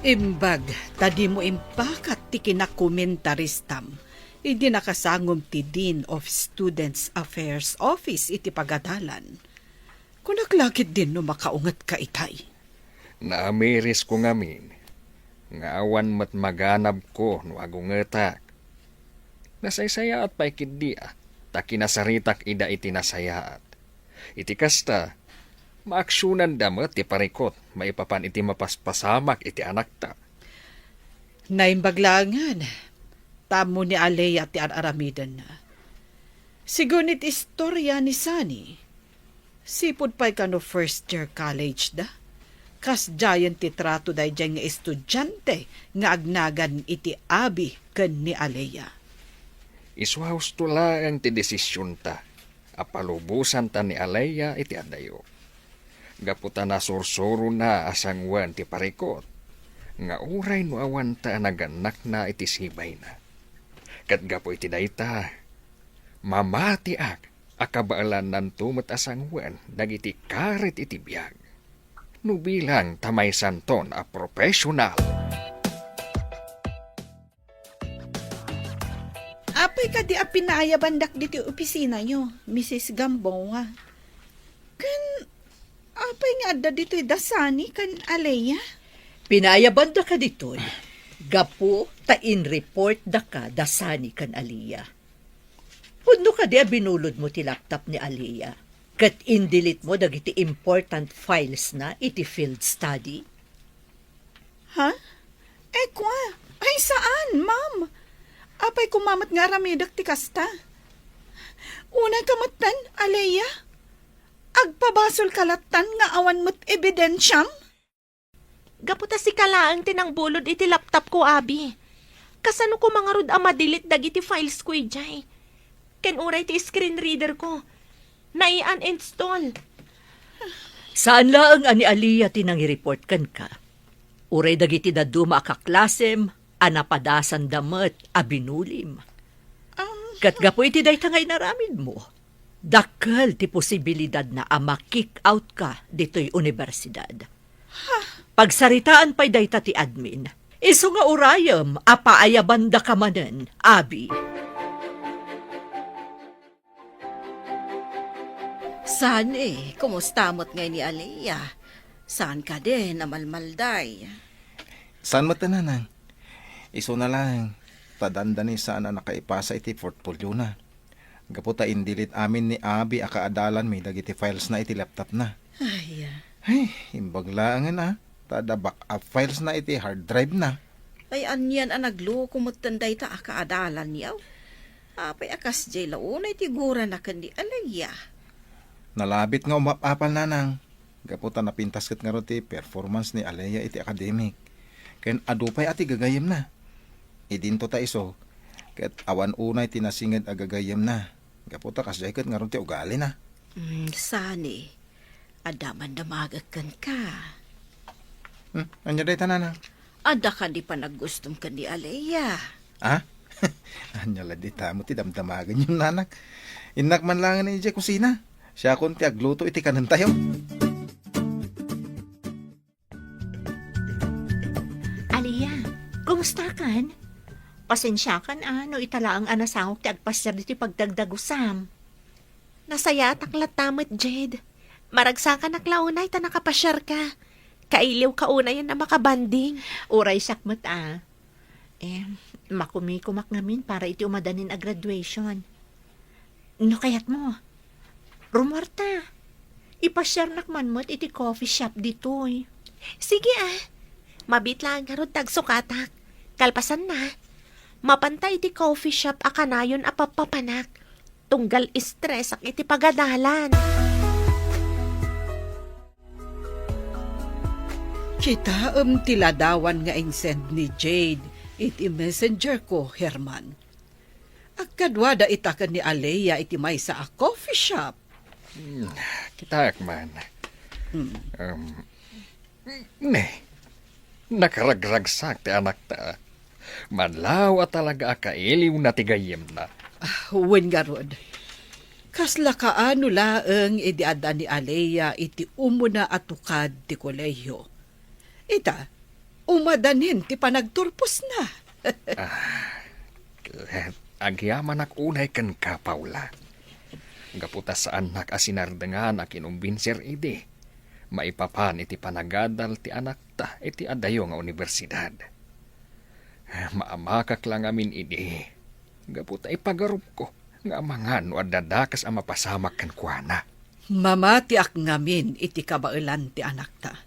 Imbag ta dimo impakat ti kinakomentaristam idi nakasangom ti Dean of Students Affairs Office iti pagadalan. Kunak la ketdin no makaungetka itay. Naamirisko ngamin nga awan met maganabko no agungetak. Nasaysayaat pay ketdi a ta kinasaritak ida iti nasayaat. Iti kasta, maaksionanda met ti parikut maipapan iti mapaspasamak iti anakta. Naimbag laengen, ta ammo ni Alea ti ar-aramidenna. Sigun iti istoria ni Sunny, sipud pay kano first year college da, kasdiayen ti trato daydiay nga estudiante nga agnagan iti Abby ken ni Alea. Isu a husto laeng ti desisionta a palubosanta ni Alea iti adayo. Gapu ta nasursurona a sangoen ti parikut, nga uray no awanta a nagannakna iti sibayna. Ket gapu iti dayta, mamatiak a kabaelannanto met a sangoen dagiti karit iti biag. No bilang ta maysanton a professional. Apay kadi a pinaayabandak ditoy opisinayo, Misis Gamboa? Ken apay nga adda ditoy da Sunny ken Alea? Pinaayabandaka ditoy gapu ta in-report daka da Sunny ken Alea. Pudno kadi a binulodmo ti laptop ni Alea ket in-delete mo dagiti important files na iti field study? Ha? Ekwa? Ay, saan, ma'am. Apay koma met nga aramidek ti kasta? Unay ka metten, Alea? Agpabasol ka lattan nga awan met ebidensiam? Gapu ta sika laeng ti nangbulod iti laptop ko, Abi. Kasano koma ngarud a ma-delete dagiti files ko idiay? Ken uray ti screen reader ko, nai-uninstall. Saan laeng a ni Alea ti nangi-report kenka. Uray dagiti dadduma a kaklasem a napadasanda met a binulim. Um, Ket gapu iti dayta nga inaramidmo, dakkel ti posibilidadna a ma-kick out ka ditoy universidad. Pagsaritaan pay dayta ti admin. Isu nga urayem a paayabandaka manen, Abi. Saan, eh? Kumusta met ngay ni Alea? Saan kadi namalmalday? Saan met, Nanang. Isuna laeng, ta dandani saan a nakaipasa iti portfoliona. Gapu ta in-delete amin ni Abi a kaadalanmi dagiti files na iti laptop na. Ay, ah. Ay, imbag laengen a, ta adda backup files na iti hard drive na. Ay, anian a nagloko metten dayta a kaadalanyo? Apay a kasdiay la unay ti gurana ken ni Alea? Nalabit nga umap-apal, Nanang. Gapu ta napintas ket ngarud ti performance ni Alea iti academic. Ken adu pay a ti gagayyemna. Idinto ta isu, ket awan unay ti nasinged a gagayyemna. Gapu ta kasdiay ket ngarud ti ugalina. Mm, sani, adda mandamagek kenka. Hmm, ania dayta, Nanang? Adda kadi panaggustom ken ni Alea? Ah? Ania la dita met ti damdamagenyo, Nanang? Innak man laengen idiay kusina. Siakon ti agluto iti kanentayo. Alea, kumustakan? Pasensiakan a no ita laeng a nasangok ti agpasiar ditoy pagdagdagusam. Nasayaatak latta met, Jade. Maragsakanak la unay ta nakapasiarka. Kailiwka unayen a makabanding. Uray siak met a. Eh, makumikumak ngamin para iti umadanin a graduation. No kayatmo, rumuarta. Ipasiarnak man met iti coffee shop ditoy. Sige a. Mabiit laeng ngarud ti agsukatak. Kalpasanna, mapanta iti coffee shop a kanayon a pappapanak. Tunggal estresak iti pagadalan. Kitaem ti ladawan nga insend ni Jade iti messenger ko, Herman. Agkaduada ita ken ni Alea iti maysa a coffee shop. Hmm, kitaek man. Hmm. Um, ne, nakaragragsak ti anakta. Manlaw a talaga a kailiwna ti gayyemna. Ah, wen ngarud. Kasla kaano laeng idi adda ni Alea iti umuna a tukad ti kolehiyo. Ita, umadanin ti panagturposna. Ah, ket agyamanak unay kenka, Paula. Gapu ta saannak a sinardengan a kinumbinser idi maipapan iti panagadal ti anakta iti adayo nga universidad. Maamakak la ngamin idi, gapu ta ipagarupko nga amangan no adda dakes a mapasamak kenkuana. Mamatiak ngamin iti kabaelan ti anakta.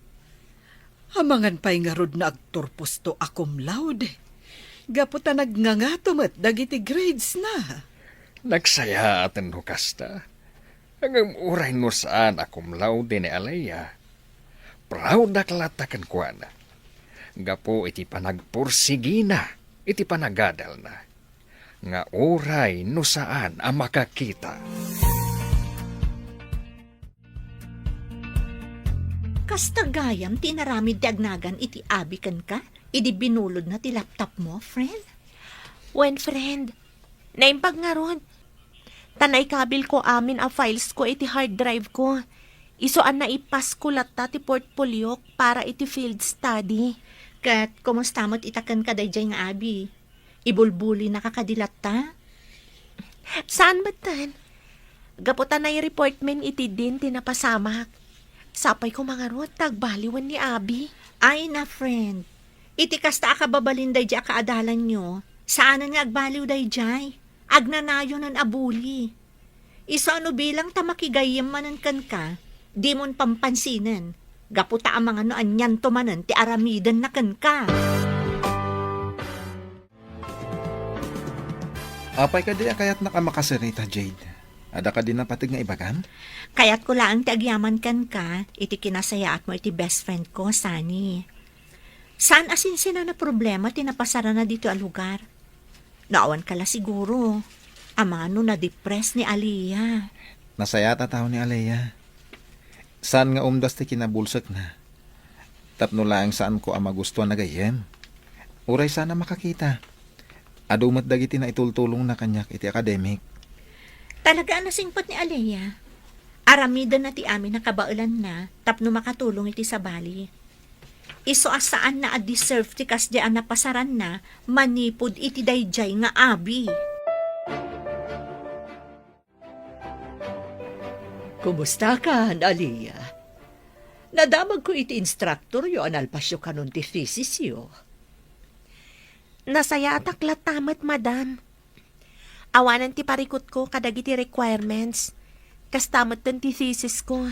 Amangan pay ngarud nga agturposto a cum laude, gapu ta nagngangato met dagiti grades na. Nagsayaaten no kasta. Ngem uray no saan a cum laude ni Alea, proud-ak latta kenkuana. Gapu iti panagpursigina iti panagadalna, nga uray no saan a makakita. Kasta gayam ti inaramid ti agnagan iti abi kenka, idi binulodna ti laptop mo, friend? Wen, friend. Naimbag ngarud. Ta naikabilko amin a files ko iti hard drive ko. Isu a naipasko latta ti portfoliok para iti field study. Ket kumusta met ita kenka daydiay nga abi? Ibulbulinaka kadi latta? Saan metten? Gapu ta nai-report men iti dean ti napasamak. Sapay ko mangarud ta agbaliwen ni abi. Ay na, friend. Iti kasta a kababalin daydiay a kaadalanyo, saanen nga agbaliw daydiay. Agnanayonen a buli. Isu a no bilang ta makigayyem manen kenka, dimon pampansinen, gapu ta amangan no anianto manen ti aramidenna kenka. Apay kadi a kayatnak a makasarita, Jade? Adda kadi napateg nga ibagam? Kayatko laeng ti agyaman kenka iti kinasayaatmo iti best friend ko, Sunny. Saan a sinsinan a problema ti napasarana ditoy a lugar. No awan ka la siguro, amangan no na-depress ni Aliyah. Nasayaat a tao ni Aliyah. Saan nga umdas ti kinabulsekna. Tapno laeng saanko a magustuan a gayyem. Uray saan a makakita. Adu met dagiti naitultulongna kaniak iti academic. Talaga a nasingpet ni Aliyah. Aramidenna ti amin a kabaelanna tapno makatulong iti sabali. Isu a saanna a deserve ti kasdiay a napasaranna manipud iti daydiay nga abi. Kumustakan, Aliyah? Nadamagko iti instructoryo a nalpasyo kanon ti thesisyo. Nasayaatak latta met, madam. Awanen ti parikutko kadagiti requirements. Kasta metten ti thesisko.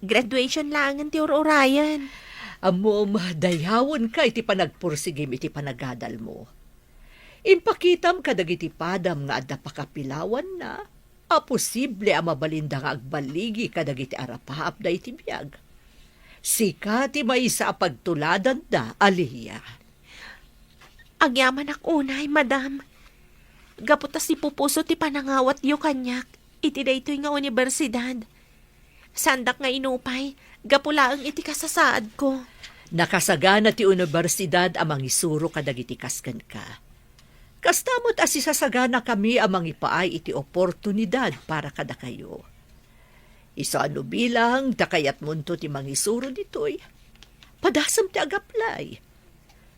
Graduation laengen ti ur-urayen. Ammom, dayawenka iti panagpursigim iti panagadalmo. Impakitam kadagiti padam nga adda pakapilawanna a posible a mabalinda nga agbaligi kadagiti arapaapda iti biag. Sika ti maysa a pagtuladanda, Aliyah. Agyamanak unay, madam. Gapu ta sipupuso ti panangawatyo kaniak iti daytoy nga universidad. Saandak nga inupay, gapu laeng iti kasasaadko. Nakasagana ti universidad a mangisuro kadagiti kas kenka. Kasta met a sisasaganakami a mangipaay iti oportunidad para kadakayo. Isu a no bilang ta kayatmonto ti mangisuro ditoy, padasem ti agaplay.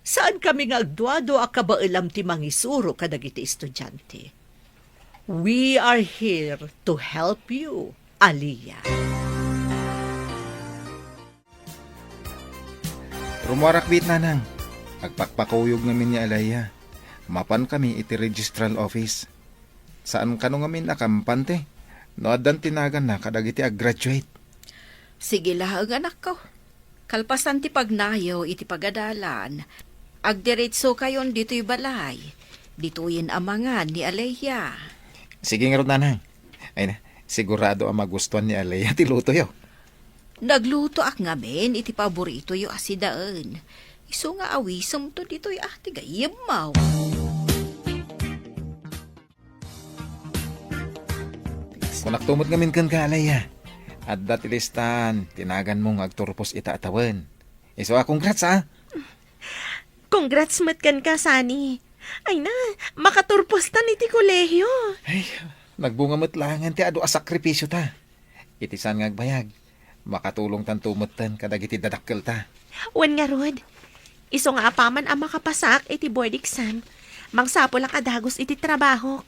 Saankami nga agduadua a kabaelam ti mangisuro kadagiti estudiante. We are here to help you, Aliyah. Rummuarak biit, nanang. Agpakpakuyog ngamin ni Aliyah. Mapankami iti registral office. Saan kano ngamin a kampante no addan ti naganna kadagiti aggraduate. Sige laeng, anakko. Kalpasan ti pagnayo iti pagadalan, agdiretsokayon ditoy balay. Ditoyen amangan ni Aliyah. Sige ngarud, nanang. Ay na, sigurado a magustuan ni Aliyah ti lutoyo. Naglutoak ngamin iti paboritoyo a sidaen. Isu nga awisemto ditoy a ti gayyemmo. Kunakto met ngamin kenka, Aliyah. Adda ti listaan ti naganmo nga agturpos ita a tawen. Isu a congrats, a. Congrats met kenka, Sunny. Ay na, makaturpostan iti kolehio. Ay, nagbunga met laengen ti adu a sakripisiota. Iti saan nga agbayag, makatulongtanto metten kadagiti dadakkelta. Wen ngarud, isu nga apaman a makapasaak iti board exam, mangsapulak a dagus iti trabahok.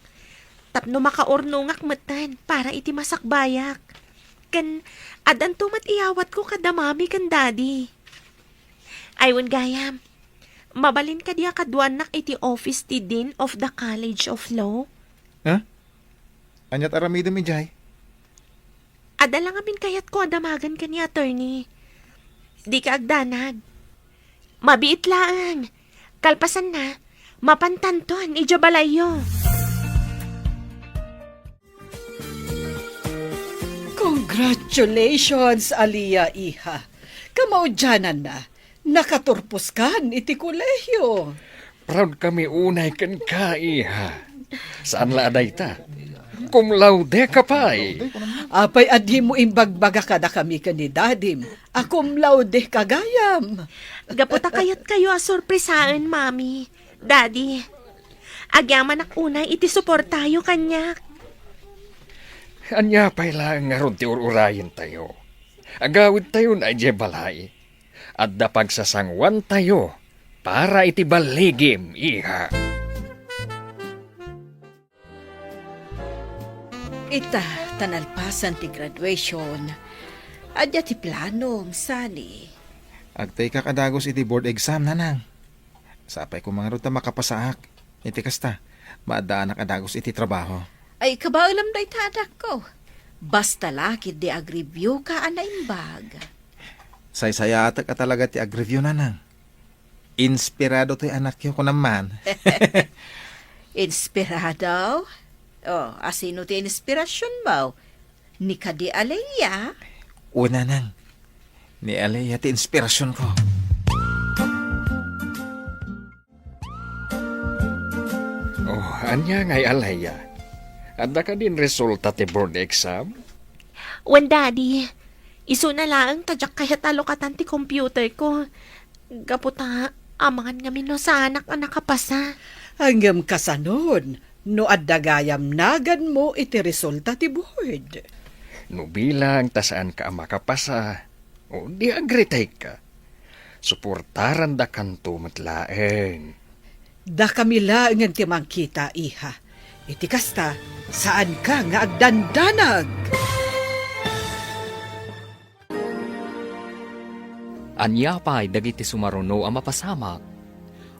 Tapno makaurnongak metten para iti masakbayak. Ken addanto met iyawatko kada mami ken daddy. Ay, wen gayam, mabalin kadi a kaduanak iti office ti Dean of the College of Law? Ha? Aniat aramidem idiay? Adda la ngamin kayatko a damagen ken ni attorney. Dika agdanag. Mabiit laeng. Kalpasanna, mapantanton idiay balayyo. Congratulations, Aliyah, iha. Kamaudiananna, nakaturposkan iti kolehio. Proud kami unay kenka, iha. Saan la a dayta. Cum laude ka pay. Apay a dimo imbagbaga kadakami ken ni Dadim a cum laude ka gayam? Gapu ta kayatkayo a sorpresaen, Mami, Daddy. Agyamanak unay iti suportayo kaniak. Ania pay laeng ngarud ti ur-urayentayo? Agawidtayon idiay balay. Adda pagsasangoantayo para iti balligim, iha. Ita, ta nalpasan ti graduation, adda ti planom, Sunny? Agtaykak a dagus iti board exam, Nanang. Sapay koma ngarud ta makapasaak. Iti kasta, maaddaanak a dagus iti trabaho. Ay, kabaelam dayta, anakko. Basta la ketdi agreview ka a naimbag. Saysayaatek a talaga ti agreview, Nanang. Inspirado toy anakyo, kunam man. Inspirado? Oh, asino ti inspirasionmo? Ni kadi Alea? Wen, Nanang. Ni Alea ti inspirasionko. Oh, ania ngay, Alea? Adda kadin resulta ti board exam? Wen, Daddy. Isuna laeng ta diak kayat a lukatan ti computerko. Gapu ta amangan ngamin no saanak a nakapasa. Ngem kasanon, no adda gayam naganmo iti resulta ti board? No bilang ta saanka a makapasa, o di agretayka. Suportarandakanto met laeng. Dakami laengen ti mangkita, iha. Iti kasta, saanka nga agdandanag. Ania pay dagiti sumaruno a mapasamak?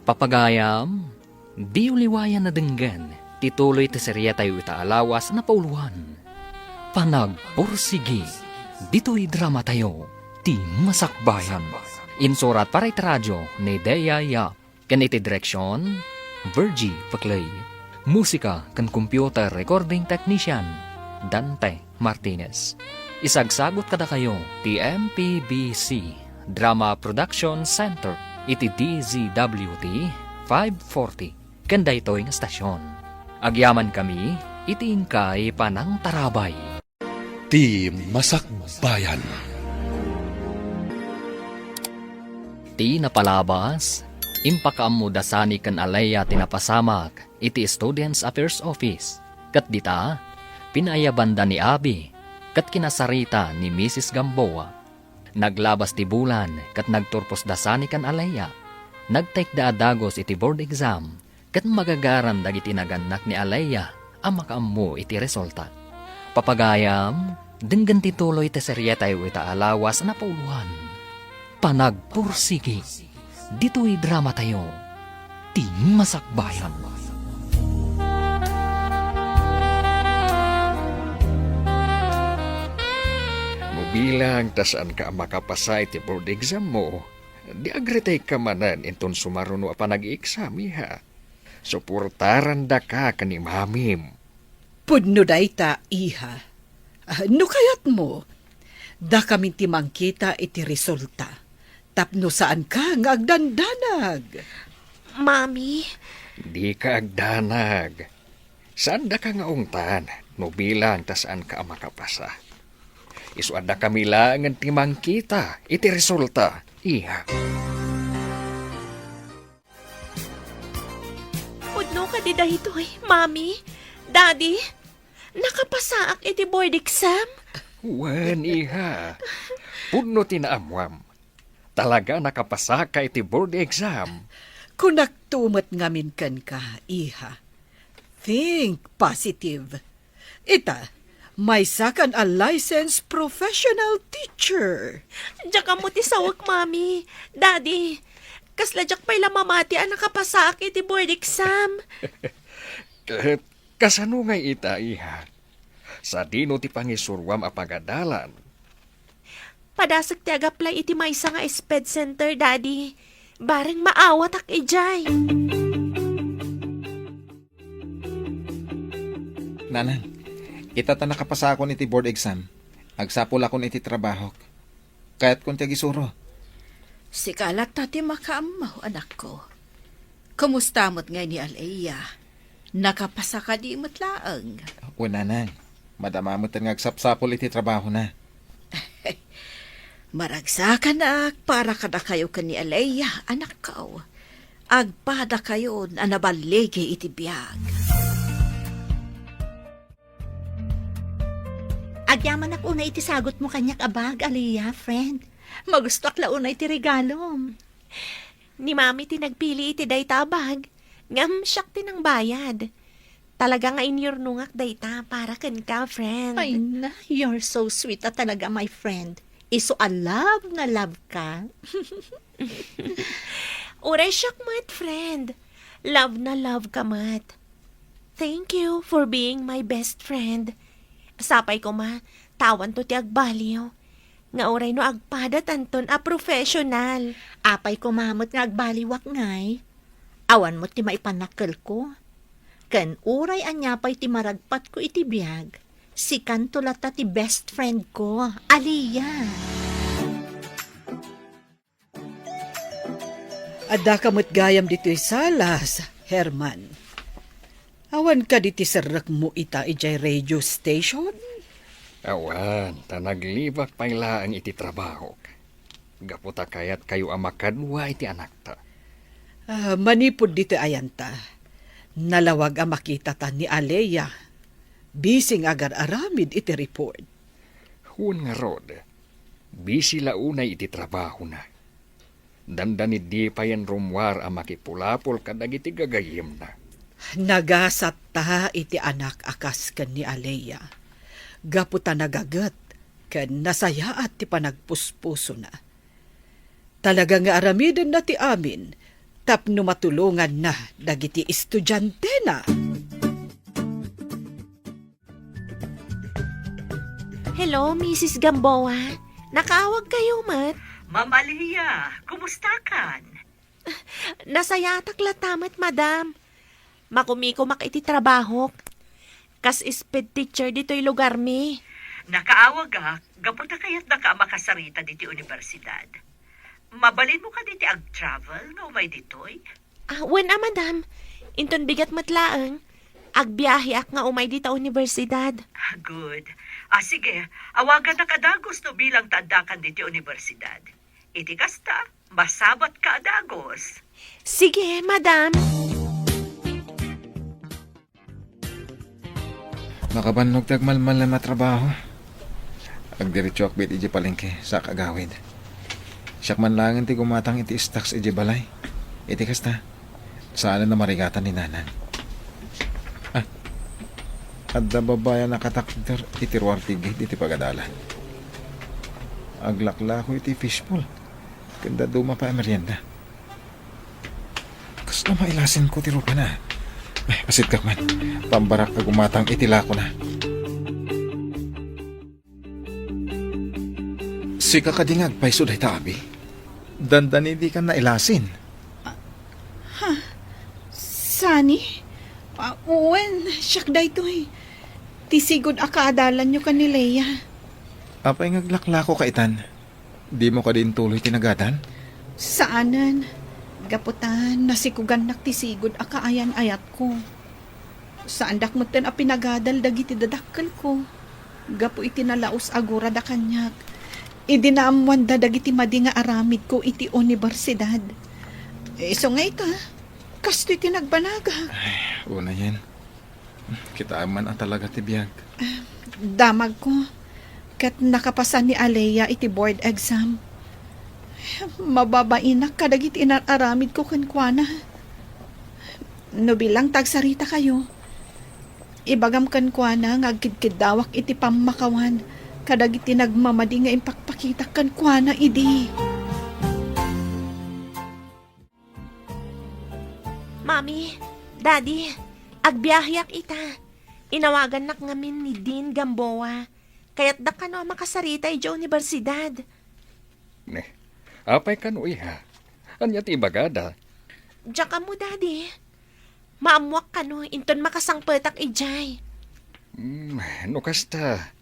Papagayam, diyo liwayan a denggen ti tuloy ti seriatayo ita a lawas a napauloan. Panagpursigi ditoy dramatayo, Ti Masakbayan. Insurat para iti radio ni Dea Yap. Ken iti direksion, Virgie Paclay. Musika ken computer recording technician, Dante Martinez. Isagsagut kadakayo ti M P B C Drama Production Center iti D Z W T five forty ken daytoy nga stasyon. Agyamankami iti inkay panangtarabay. Ti Masakbayan. Ti napalabas, impakaammo da Sunny ken Alea ti napasamak iti Students Affairs Office. Ket dita, pinaayabanda ni Abby ket kinasarita ni Misis Gamboa. Naglabas ti bulan ket nagturpos da Sunny ken Alea. Nagtaykda a dagus iti board exam. Ket magagaran dagiti nagannak ni Alea a makaammo iti resulta. Papagayam, denggen ti tuloy ti serietayo ita a lawas a napauloan. Panagpursigi ditoy dramatayo, Ti Masakbayan. No bilang ta saanka a makapasa iti board exam mo, di agretayka manen inton sumaruno a panag-exam, iha. Suportarandaka ken ni Mamim. Pudno dayta, iha. Ah, no kayatmo, dakamin ti mangkita iti resulta. Tapno saanka nga agdandanag. Mami. Dika agdanag. Saandaka nga ungtan no bilang ta saanka a makapasa. Isu a dakami laengen ti mangkita iti resulta, iha. Pudno kadi daytoy, Mami? Daddy? Nakapasaak iti board exam? Wen, iha. Pudno ti naammuam. Talaga nakapasaka iti board exam. Kunakto met ngamin kenka, iha. Think positive. Ita, maysakan a licensed professional teacher. Diak ammo ti sawek, Mami. Daddy, kasla diak pay la mamati a nakapasaak iti board exam. Ket kasano ngay ita, iha? Sadino ti pangisuruam a pagadalan? Padasek ti ag-apply iti maysa nga SPED center, Daddy. Bareng maawatak idiay. Nanang, ita ta nakapasakon iti board exam, agsapulakon iti trabahok. Kayatkon ti agisuro. Sika latta ti makaammo, anakko. Kumusta met ngay ni Alea? Nakapasa kadi met laeng? Wen, Nanang. Madama metten nga agsapsapul iti trabahona. Maragsakanak para kadakayo ken ni Alea, anakko. Agpadakayon a naballigi iti biag. Agyamanak unay iti sagutmo kaniak a bag, Alea, friend. Magustoak la unay ti regalom. Ni Mami ti nagpili iti dayta a bag, ngem siak ti nangbayad. Talaga nga inyurnongak dayta para kenka, friend. Ay na, you're so sweet a talaga, my friend. Isu a love na love ka. Uray siak met, friend. Love na love ka met. Thank you for being my best friend. Sapay koma, ta awanto ti agbaliw. Nga uray no agpadatanton a professional. Apay koma met nga agbaliwak ngay. Awan met ti maipanakkelko. Ken uray ania pay ti maragpatko iti biag, sikanto latta ti best friend ko, Alea. Addaka met gayam ditoy salas, Herman. Awan kadi ti serrekmo ita idiay radio station? Awan, ta naglibak pay laeng iti trabahok. Gapu ta kayatkayo a makadua iti anakta. Ah, manipud ditoy ayanta, nalawag a makitata ni Alea. Busy nga agar-aramid iti report. Wen ngarud, busy la unay iti trabahona. Dandani idi payen rummuar a makipulapol kadagiti gagayyemna. Nagasatta iti anak a kas ken ni Alea, gapu ta nagaget ken nasayaat ti panagpuspusona. Talaga nga aramidenna ti amin tapno matulonganna dagiti estudiantena. Hello, Misis Gamboa. Nakaawagkayo met? Ma'am Alea, kumustakan? Nasayaatak latta met, madam. Makumikumak iti trabahok. Kas sped teacher ditoy lugarmi. Nakaawagak, gapu ta kayatdaka a makasarita ditoy universidad. Mabalinmo kadi ti ag-travel nga umay ditoy? Ah, wen a, madam. Inton bigat met laeng, agbiaheak nga umay dita universidad. Ah, good. Ah, sige, awagannak a dagus no bilang ta addakan ditoy universidad. Iti kasta, masabatka a dagus. Sige, madam. Makabannog ti agmalmalem a trabaho. Agdiretsoak met idiay palengke, sa agawid. Siak man laengen ti gumatang iti stocks idiay balay. Iti kasta, saanen a marigatan ni Nanang. Ah, adda babai a nakatakder iti ruar ti gate iti pagadalan. Aglaklako iti fishball. Ken dadduma pay a merienda. Kasla mailasinko ti rupana. Ay, asitkak man. Pambarak a gumatang iti lakona. Sika kadi nga agpayso dayta, abi? Dandani dikan nailasin. Ha? Sani? Ah, wen, siak daytoy. Ti sigud a kaadalanyo ken ni Lea. Apay nga aglaklako ka itan? Dimo kadi intuloy ti nagadal? Saanen. Gapu ta nasikugannak ti sigud a kaayan-ayatko. Saandak metten a pinagadal dagiti dadakkelko. Gapu iti nalaus a gurada kaniak, idi naammoanda dagiti madi nga aramidko iti universidad. Isu nga ita, kastoy ti nagbanagak. Ay, unayen. Kitaem man a talaga ti biag. Damagko, ket nakapasa ni Alea iti board exam. Mababainak kadagiti inar-aramidko kenkuana. No bilang ta agsaritakayo, ibagam kenkuana nga agkidkiddawak iti pammakawan kadagiti nagmamadi nga impakpakitak kenkuana idi. Mami, Daddy, agbiaheak ita. Inawagannak ngamin ni Dean Gamboa. Kayatdak kano a makasarita idiay universidad. Ne, apay kano, iha? Ania ti ibagada? Diak ammo, Daddy. Maammoak kano inton makasangpetak idiay. Hmm, no kasta,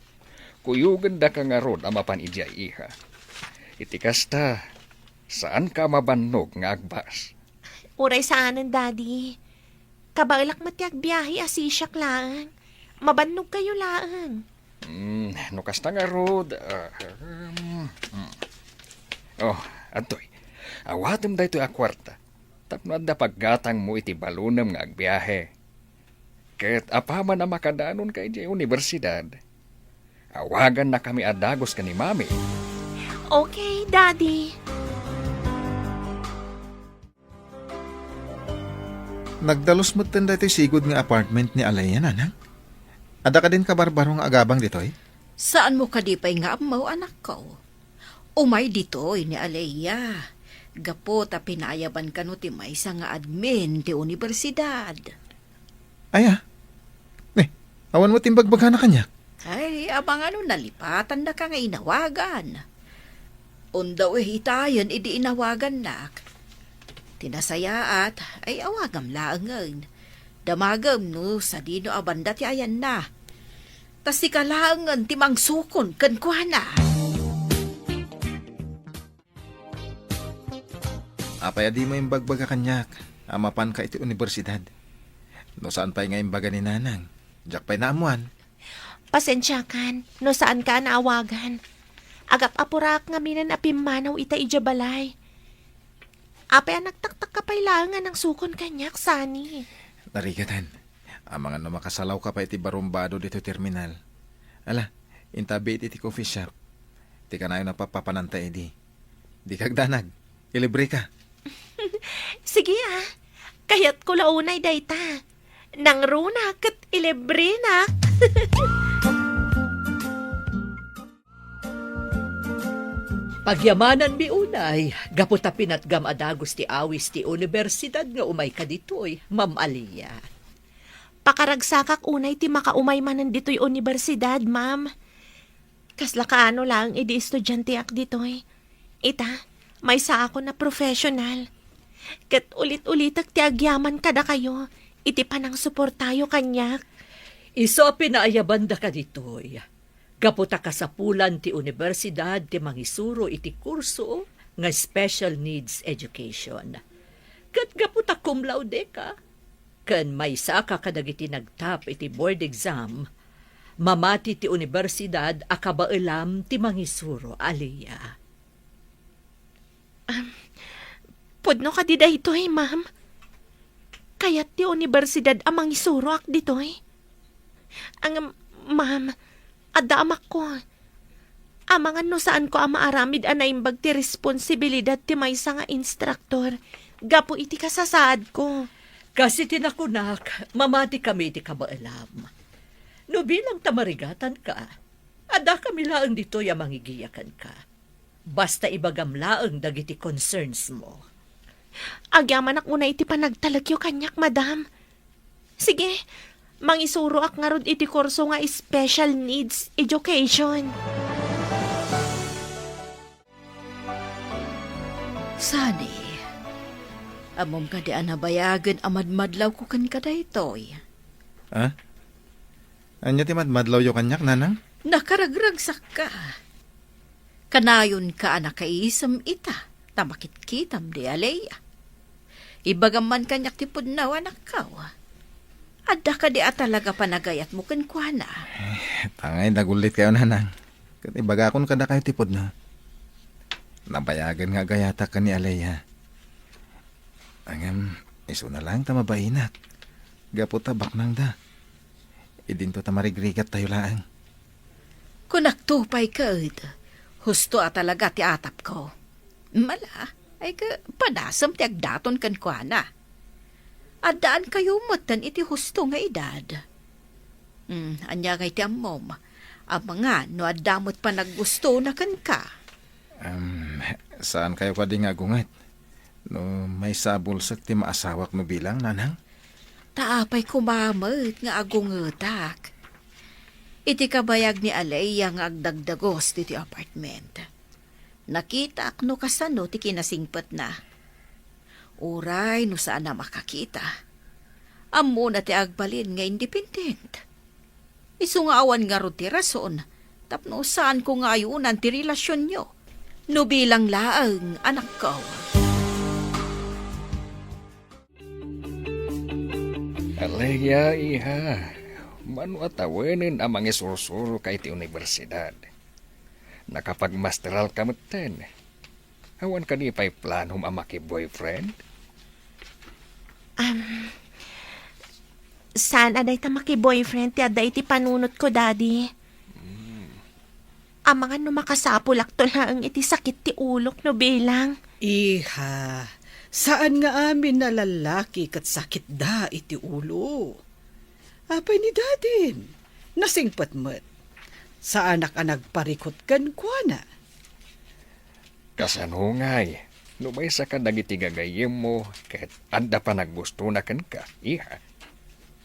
kuyogendaka ngarud a mapan idiay, iha. Iti kasta, saanka a mabannog nga agbas. Uray saanen, Daddy. Kabaelak met ti agbiahe a sisiak laeng. Mabannogkayo laeng. Hmm, no kasta ngarud, ah, um, hmm. Oh, adtoy. Awatem daytoy a kuarta. Tapno adda paggatangmo iti balonem nga agbiahe. Ket apaman a makadanonka idiay universidad, awagannakami a dagus ken ni Mami. Okay, Daddy. Nagdalus metten daytoy sigud nga apartment ni Alea, nanang? Adda kadin kabarbaro nga agabang ditoy? Saanmo kadi pay nga ammo, anakko? Umay ditoy ni Alea. Gapu ta pinaayaban kano ti maysa nga admin ti universidad. Aya? Ne, awan mo timbagbagana kaniak? Ay, amangan no nalipatannaka nga inawagan. Undaw itayen idi inawagannak. Ti nasayaat, ay awagam laengen. Damagem no sadino a banda ti ayanna. Ta sika laengen ti mangsukon kenkuana. Apay a dimo imbagbaga kaniak a mapanka iti universidad? No saan pay nga imbaga ni nanang, diak pay naammuan. Pasensiakan no saanka a naawagan. Agap-apuraak ngamin a pimmanaw ita idiay balay. Apay a nagtaktakka pay laeng a nangsukon kaniak, Sunny? Narigatan. Amangan no makasalawka pay iti barumbado ditoy terminal. Ala, inta biit iti coffee shop. Ti kanayon a papapananta idi. Dika agdanag. Ilibreka. Sige, ah. Kayatko la unay dayta. Nangruna ket ilibrenak. Pagyamananmi unay, gapu ta pinatgam a dagus ti awis ti universidad nga umayka ditoy, Ma'am Alea. Pakaragsakak unay ti makaumay manen ditoy universidad, ma'am. Kasla kaano laeng idi estudianteak ditoy. Ita, maysaakon a professional. Ket ulit-ulitek ti agyaman kadakayo iti panangsuportayo kaniak. Isu a pinaayabandaka ditoy, gapu ta kasapulan ti universidad ti mangisuro iti kurso nga special needs education. Ket gapu ta cum laude ka, ken maysaka kadagiti nagtap iti board exam, mamati ti universidad a kabaelam ti mangisuro, Alea. Am, pudno kadi daytoy, ma'am? Kayat ti universidad a mangisuroak ditoy? Ang, ma'am, adda amakko. Amangan no saanko a maaramid a naimbag ti responsibilidad ti maysa nga instruktor gapu iti kasasaadko. Kas iti nakunak, mamatikami iti kabaelam. No bilang ta marigatanka, addakami laeng ditoy a mangigiya kenka. Basta ibagam laeng dagiti concerns mo. Agyamanak unay iti panagtalekyo kaniak, madam. Sige, mangisuroak ngarud iti kurso nga special needs education. Sunny, ammom kadi a nabayagen a madmadlawko kenka daytoy? Ah? Ania ti madmadlawyo kaniak, nanang? Nakaragragsakka. Kanayonka a nakaisem ita, ta makitkitam di Alea. Ibagam man kaniak ti pudno, anakko. Adda kadi a talaga panagayatmo kenkuana? Eh, tangay, nagullitkayo, nanang. Ket ibagakon kadakayo ti pudno. Nabayagen nga agayatak ken ni Alea. Ngem, isuna laeng ta mabainak. Gapu ta baknangda. Idinto ta marigrigattayo laeng. Kunakto pay ket, husto a talaga ti atapko. Mala, ay ka, padasem ti agdaton kenkuana. Addaankayo metten iti husto nga edad. Hmm, ania ngay ti ammom? Amangan no adda met panaggustona kenka. Em, saankayo kadi nga agunget? No maysa a bulsek ti maasawak no bilang, nanang? Ta apay koma met nga agungetak? Iti kabayag ni Alea nga agdagdagos ditoy apartment, nakitaak no kasano ti kinasingpetna. Uray no saan a makakita, ammona ti agbalin nga independent. Isu nga awan ngarud ti rason tapno saanko nga ayonan ti relasionyo no bilang laeng anakko. Alea, iha, mano a tawenen a mangisursuroka iti universidad? Nakapagmasteralka metten. Awan kadi pay planom a maki-boyfriend? Am, saan a dayta maki-boyfriend ti adda iti panunotko, Daddy. Amangan no makasapulakto laeng iti sakit ti ulok no bilang. Iha, saan nga amin a lallaki ket sakitda iti ulo. Apay ni Daddy? Nasingpet met. Saanak a nagparikut kenkuana. Kasano ngay? No maysa kadagiti gagayyemmo ket adda panaggustona kenka, iha.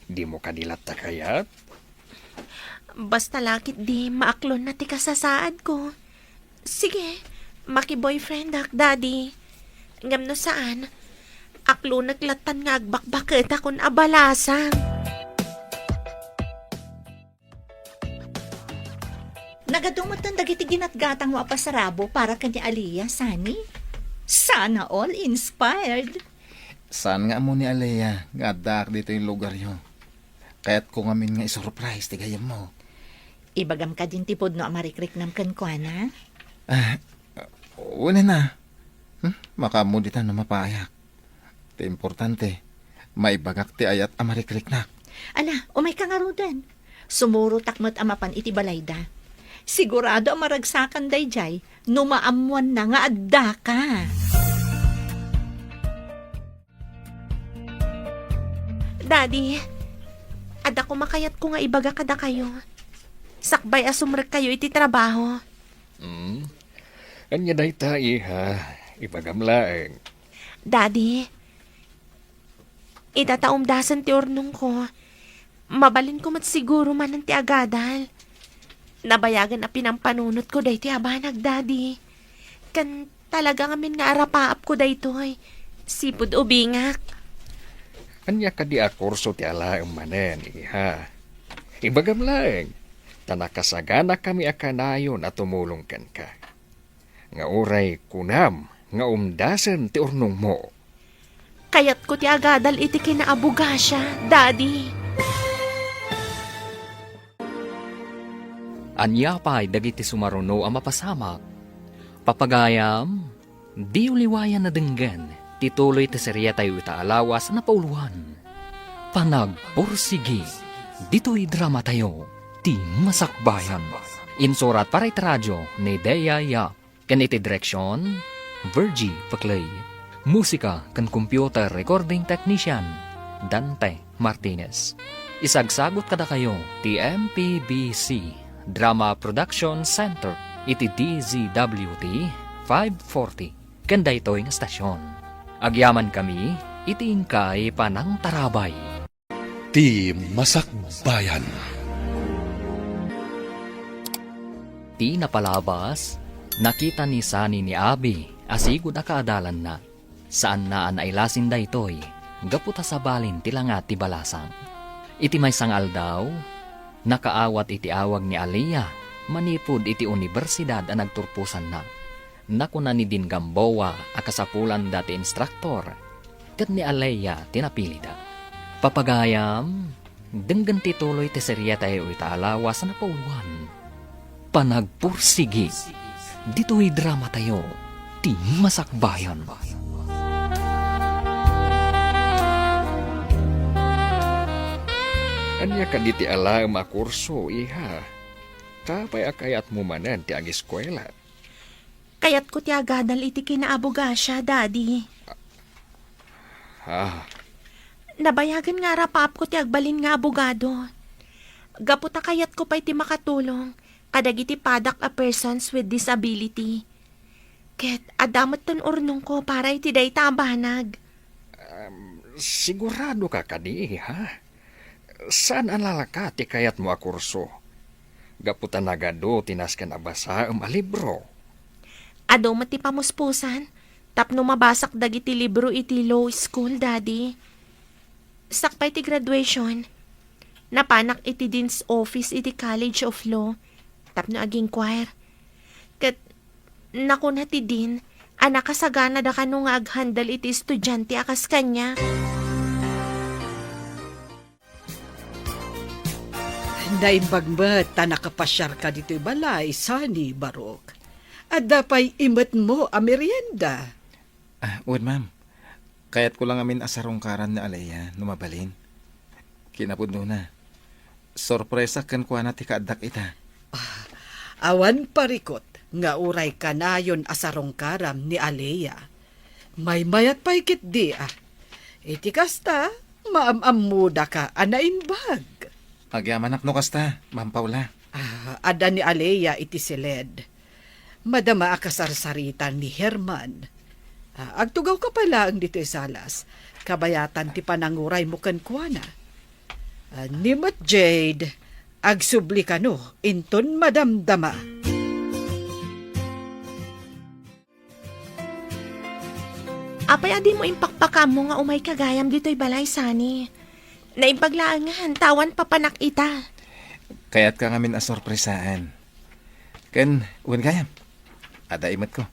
Dimo kadi latta kayat? Basta la ketdi maaklonna ti kasasaadko. Sige, maki-boyfriendak, Daddy. Ngem no saan, aklonek lattan nga agbakbaketakon a balasang. Nagadu metten dagiti ginatgatangmo a pasarabo para ken ni Alea, Sunny? Sana all inspired. Saan nga ammo ni Alea nga addaak ditoy lugaryo? Kayatko ngamin nga isurprise ti gayyemmo. Ibagam kadin ti pudno a marikriknam kenkuana? Ah, wen a. Hmm? Makaammo dita no mapayak. Ti importante, maibagak ti ayat a marikriknak. Ala, umayka ngaruden. Sumurotak met a mapan iti balayda. Sigurado a maragsakan daydiay no maammoanna nga addaka. Daddy, adda koma kayatko nga ibaga kadakayo. Sakbay a sumrekkayo iti trabaho. Hmm? Ania dayta, iha? Ibagam laeng. Daddy, ita ta umdasen ti urnongko, mabalinko met siguro manen ti agadal. Nabayagen a pinampanunotko daytoy a banag, Daddy. Ken talaga ngamin nga arapaapko daytoy. Sipud ubingak. Ania kadi a kurso ti alaem manen, iha? Ibagam laeng, ta nakasaganakami a kanayon a tumulong kenka. Nga uray kunam nga umdasen ti urnongmo. Kayatko ti agadal iti kinaabogasia, Daddy. Ania pay dagiti sumaruno a mapasamak? Papagayam, diyo liwayan a denggen ti tuloy ti seriatayo ita a lawas a napauloan. Panagpursigi ditoy dramatayo, Ti Masakbayan. Insurat para iti radio ni Dea Yap. Ken iti direksion, Virgie Paclay. Musika ken computer recording technician, Dante Martinez. Isagsagut kadakayo ti M P B C Drama Production Center iti D Z W T five forty ken daytoy nga stasyon. Agyamankami iti inkay panangtarabay. Ti Masakbayan. Ti napalabas, nakita ni Sunny ni Abby a sigud a kaadalanna. Saanna a nailasin daytoy, gapu ta sabalin ti langa ti balasang. Iti maysa nga aldaw, nakaawat iti awag ni Aliyah manipud iti unibersidad a nagturposanna. Nakuna ni Din Gamboa a kasapulanda ti instruktor, ket ni Aliyah ti napilida. Papagayam, denggen ti tuloy ti seriatayo ita a lawas a napauloan. Panagpursigi. Ditoy dramatayo, Ti Masakbayan. Ania kadi ti alaem a kurso, iha? Apay a kayatmo manen ti ageskuela? Kayatko ti agadal iti kinaabogasia, Daddy. Ah. Nabayagen nga arapaapko ti agbalin nga abogado. Gapu ta kayatko pay ti makatulong kadagiti padak a persons with disability. Ket adda metten urnongko para iti dayta a banag. Um, sigurado ka kadi, ha? Saan a lalaka ti kayatmo a kurso? Gapu ta nagadu ti nasken a basaem a libro. Adu met ti pamuspusan tapno mabasak dagiti libro iti law school, Daddy. Sakbay ti graduation, napanak iti Dean's Office iti College of Law tapno ag-inquire. Ket nakuna ti Dean a nakasaganada kano nga ag-handle iti estudiante a kas kaniak. Naimbag met ta nakapasiarka ditoy balay, Sunny, Barok. Adda pay imetmo a merienda. Ah, wen, ma'am. Kayatko la ngamin a sarungkaran ni Alea no mabalin. Kinapudnona, sorpresa kenkuana ti kaaddak ita. Ah, awan parikut nga uray kanayon a sarungkaram ni Alea. Maymayat pay ketdi, ah. Iti kasta, maam-ammodaka a naimbag. Agyamanak no kasta, Ma'am Paula. Ah, adda ni Alea iti siled. Madama a kasarsaritan ni Herman. Ah, agtugawka pay laeng ditoy salas. Kabayatan ti pananguraymo kenkuana. Ah, ni met Jade, agsubli kano inton madamdama. Apay a dimo impakpakaammo nga umayka gayam ditoy balay, Sunny? Naimbag laengen, ta awan papanak ita. Kayatka ngamin a sorpresaan. Ken, wen gayam, adda imetko.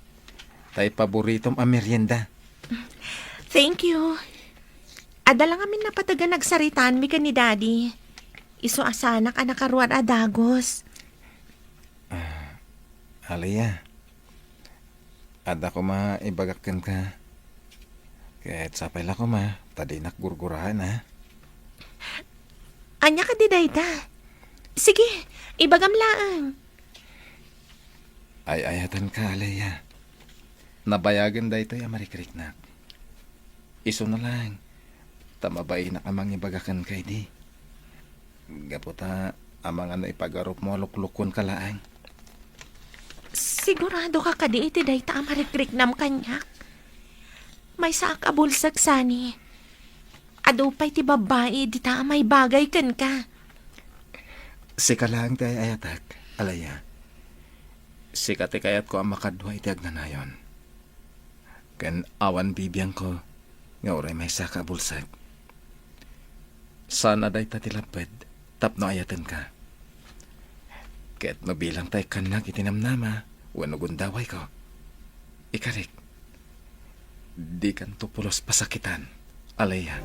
Tay paboritom a merienda. Thank you. Adda la ngamin napategan agsaritaanmi ken ni Daddy. Isu a saanak a nakaruar a dagus. Ah, Alea. Adda koma ibagak kenka. Ket sapay la koma, ta dinak gurguraen, a. Ania kadi dayta? Sige, ibagam laeng. Ay-ayatenka, Alea. Nabayagen daytoy a marikriknak. Isuna laeng, ta mabainak a mangibaga kenka idi. Gapu ta amangan no ipagarupmo a luklukuenka laeng. Siguradoka kadi iti dayta a marikriknam kaniak? Maysaak a bulsek, Sunny. Adu pay ti babbai dita a maibagay kenka. Sika laeng ti ay-ayatek, Alea. Sika ti kayatko a makadua iti agnanayon. Ken awan bibiangko nga uray maysaka a bulsek. Saan a dayta ti lapped tapno ayatenka. Ket no bilang ta ikkannak iti namnama wenno gundawayko, ikarik, dikanto pulos pasakitan, Alea.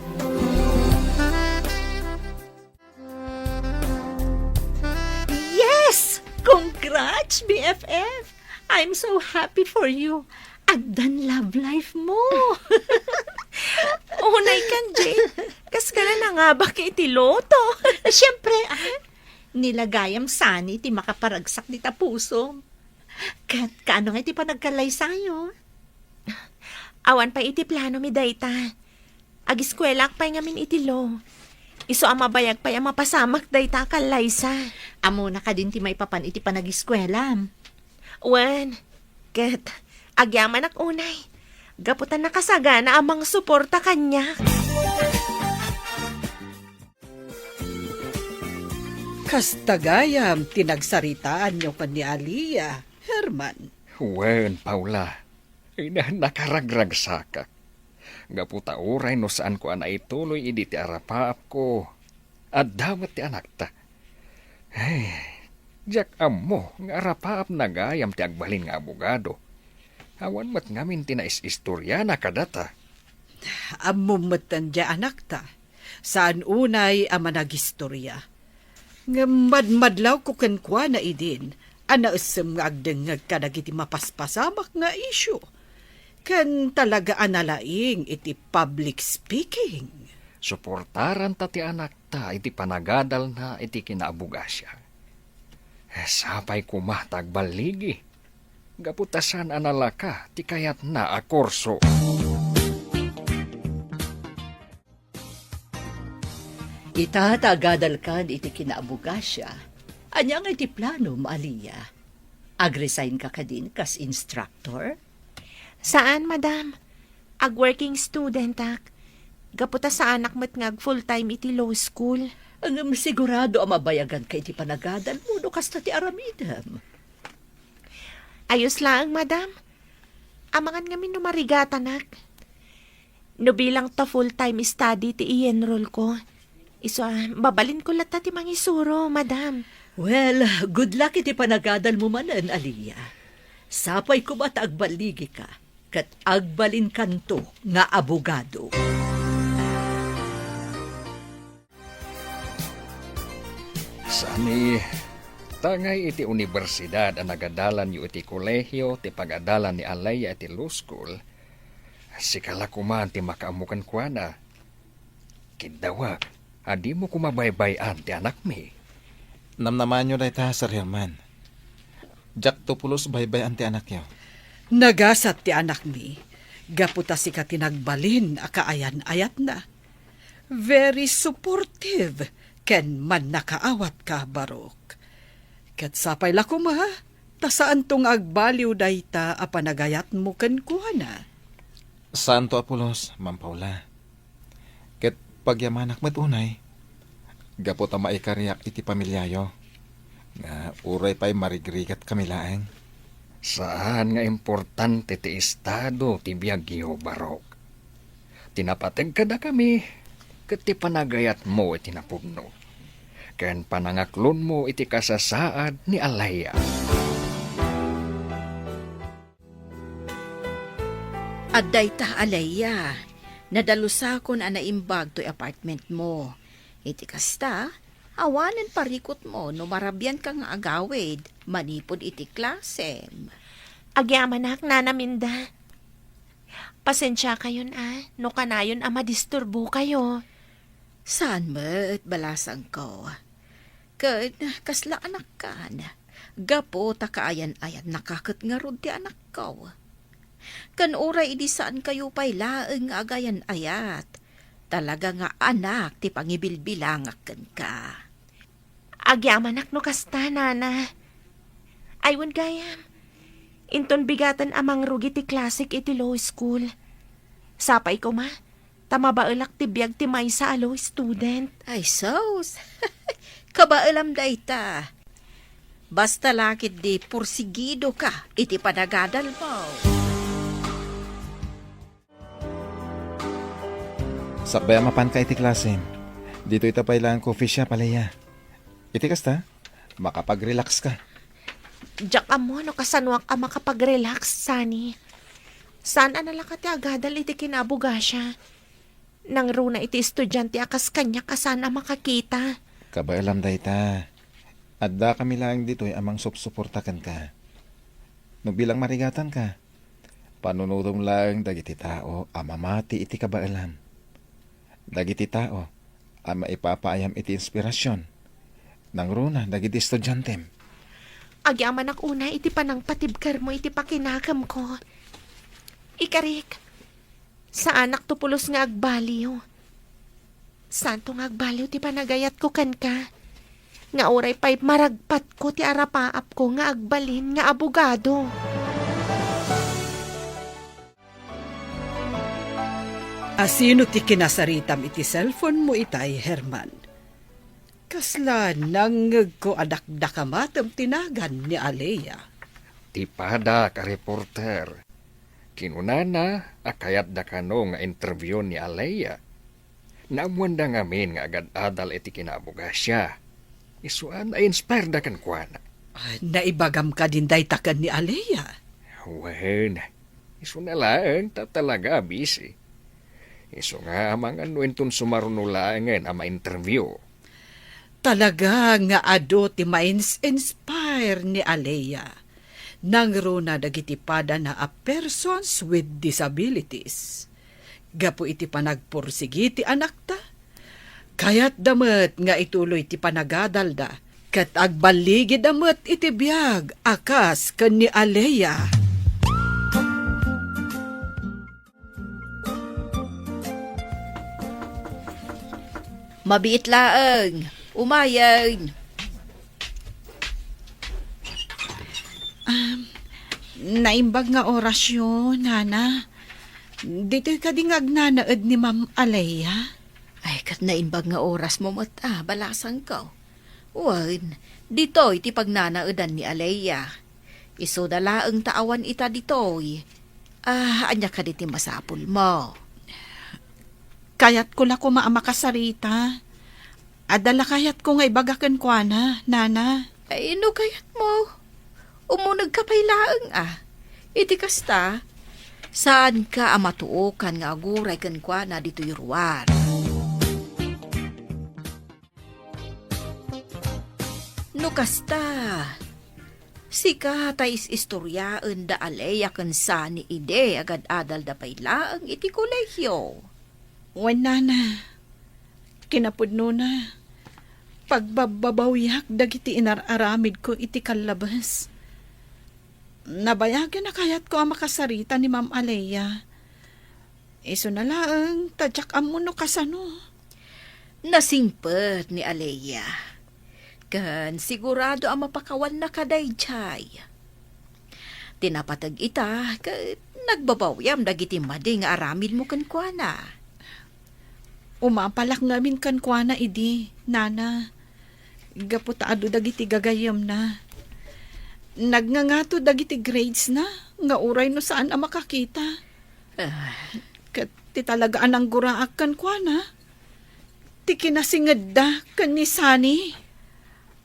Yes! Congrats, B F F! I'm so happy for you. Addan love life mo. Unay kan, Jade. Kas ka na nangabak iti loto. Siyempre, ah. Nilagayam sani ti makaparagsak dita pusom. Ket kaano nga iti panagkallaysayo? Awan pay iti plano mi dayta. Agiskuelaak pay ngamin iti law. Isu a mabayag pay a mapasamak dayta a kallaysa. Ammona kadin ti maipapan iti panagiskuelam? Wen, ket agyamanak unay, gapu ta nakasagana a mangsuporta kaniak. Kasta gayam ti nagsaritaanyo ken ni Aliyah, Herman. Wen, Paula. Ina, nakaragragsakak. Gapu ta uray no saanko a naituloy idi ti arapaapko, adda met ti anakta. Ay, diak ammo nga arapaapna gayam ti agbalin nga abogado. Awan met ngamin ti nais-istoriana kadata. Ammom metten diay anakta. Saan unay a managistoria. Ngem madmadlawko kenkuana idin a naessem nga agdengngeg kadagiti mapaspasamak nga isyu. Ken talaga a nalaing iti public speaking. Suportaranta ti anakta iti panagadalna iti kinaabogasia. Sapay koma ta agballigi. Gapu ta saan a nalaka ti kayatna a kurso. Ita ta agadalkan iti kinaabogasia, ania nga iti planom, Aliyah? Agresign ka kadin kas instructor? Saan, madam. Ag-working studentak. Gapu ta saanak met nga ag-full-time iti law school. Ngem sigurado a mabayaganka iti panagadalmo no kasta ti aramidem. Ayos laeng, madam. Amangan ngamin no marigatanak. No bilang ta full-time study ti i-enroll ko, isu a, mabalinko latta ti mangisuro, madam. Well, good luck iti panagadalmo manen, Aliyah. Sapay koma ta agballigika, ket agbalinkanto nga abogado. Sa Ni, tangay iti universidad a nagadalanyo iti kolehio ti pagadalan ni Alea iti law school, sika la koman ti makaammo kenkuana. Kiddawak a dimo koma baybay-an ti anakmi. Namnamaanyo dayta, Sir Herman. Diakto pulos baybay-an ti anakyo. Nagasat ti anakmi, gapu ta sika ti nagbalin a kaayan-ayatna. Very supportive ken mannakaawatka, Barok. Ket sapay la koma, ta saanto nga agbaliw dayta a panagayatmo kenkuana. Saanto a pulos, Ma'am Paula. Ket pagyamanak met unay, gapu ta maikariak iti pamiliayo, nga uray pay marigrigatkami laeng. Saan nga importante ti estado ti biagyo, Barok. Ti napateg kadakami ket ti panagayatmo iti napudno, ken panangaklonmo iti kasasaad ni Alea. Adda ita, Alea. Nadalusakon a naimbag toy apartmentmo. Iti kasta, awanen parikutmo no marabianka nga agawid manipud iti klasem. Agyamanak, Nana Minda. Pasensiakayon a, no kanayon a madisturbokayo. Saan met, balasangko. Ken kasla anakkan, gapu ta kaayan-ayatnaka ket ngarud ti anakko. Ken uray idi saankayo pay laeng nga agayan-ayat, talaga nga anak ti pangibilbilangak kenka. Agyamanak no kasta, Nana. Ay, wen gayam. Inton bigaten a mangrugi ti klasek iti law school. Sapay koma, ta mabaelak ti biag ti maysa a law student. Ay, sus! Kabaelam dayta. Basta la ketdi porsigidoka iti panagadalmo. Sakbay a mapanka iti klasem, ditoy ta pay laeng coffee shop, Alea. Iti kasta, makapag-relax ka. Diak ammo no kasanoak a makapag-relax, Sunny. Saan a nalaka ti agadal iti kinabugasia. Nangruna iti estudiante a kas kaniak a saan a makakita. Kabaelam dayta. Adda kami laeng ditoy a mangsupsuporta kenka. No bilang marigatanka, panunotem laeng dagiti tao a mamati iti kabaelam. Dagiti tao a maipapaayam iti inspirasion. Nangruna dagiti estudiantem. Agyamanak unay iti panangpatibkermo iti pakinakemko. Ikarik, saanak to pulos nga agbaliw. Saanto nga agbaliw ti panagayatko kenka, nga uray pay maragpatko ti arapaapko nga agbalin nga abogado. Asino ti kinasaritam iti cellphone mo itay, Herman? Kasla nangngegko a dakdakamatem ti nagan ni Alea. Ti padak a reporter. Kinunana a kayatda kano nga interview ni Alea. Naammoanda ngamin nga agad-adal iti kinaabogasia. Isu a na-inspireda kenkuana. Ah, naibagam kadin dayta ken ni Alea? Wen, isuna laeng ta talaga a busy. Isu nga amangan no inton sumaruno laengen a ma-interview. Talaga nga adu ti mains-inspire ni Alea. Nangruna dagiti padana a persons with disabilities. Gapu iti panagpursigi ti anakta, kayatda met nga ituloy ti panagadalda ket agballigida met iti biag a kas ken ni Alea. Mabiit laeng. Umayen. Um, naimbag nga orasyo, Nana. Ditoy kadi nga agnanaed ni Ma'am Alea? Ay, ket naimbag nga orasmo met a, balasangko. Wen, ditoy ti pagnanaedan ni Alea. Isuda laeng ta awan ita ditoy. Ah, ania kadi ti masapulmo? Kayatko la koma a makasarita. Adda la kayatko nga ibaga kenkuana, Nana. Ay, no kayatmo, umunegka pay laeng a. Iti kasta, saanka a matuokan nga aguray kenkuana ditoy ruar. No kasta, sika ta is-istoriaen da Alea ken Sunny idi agad-adalda pay laeng iti kolehio. Wen, nana, kinapudnona, pagbabbabawiak dagiti inar-aramidko iti kallabes. Nabayagen a kayatko a makasarita ni Ma'am Alea. Isuna laeng ta diak ammo no kasano. Nasingpet ni Alea. Ken sigurado a mapakawannaka daydiay. Ti napateg ita ket nagbabawiam dagiti madi nga aramidmo kenkuana. Umapalak ngamin kenkuana idi, nana, gapu ta adu dagiti gagayyemna. Nagngangato dagiti gradesna nga uray no saan a makakita. Ah. Ket ti talaga a nangguraak kenkuana, ti kinasingedda ken ni Sunny.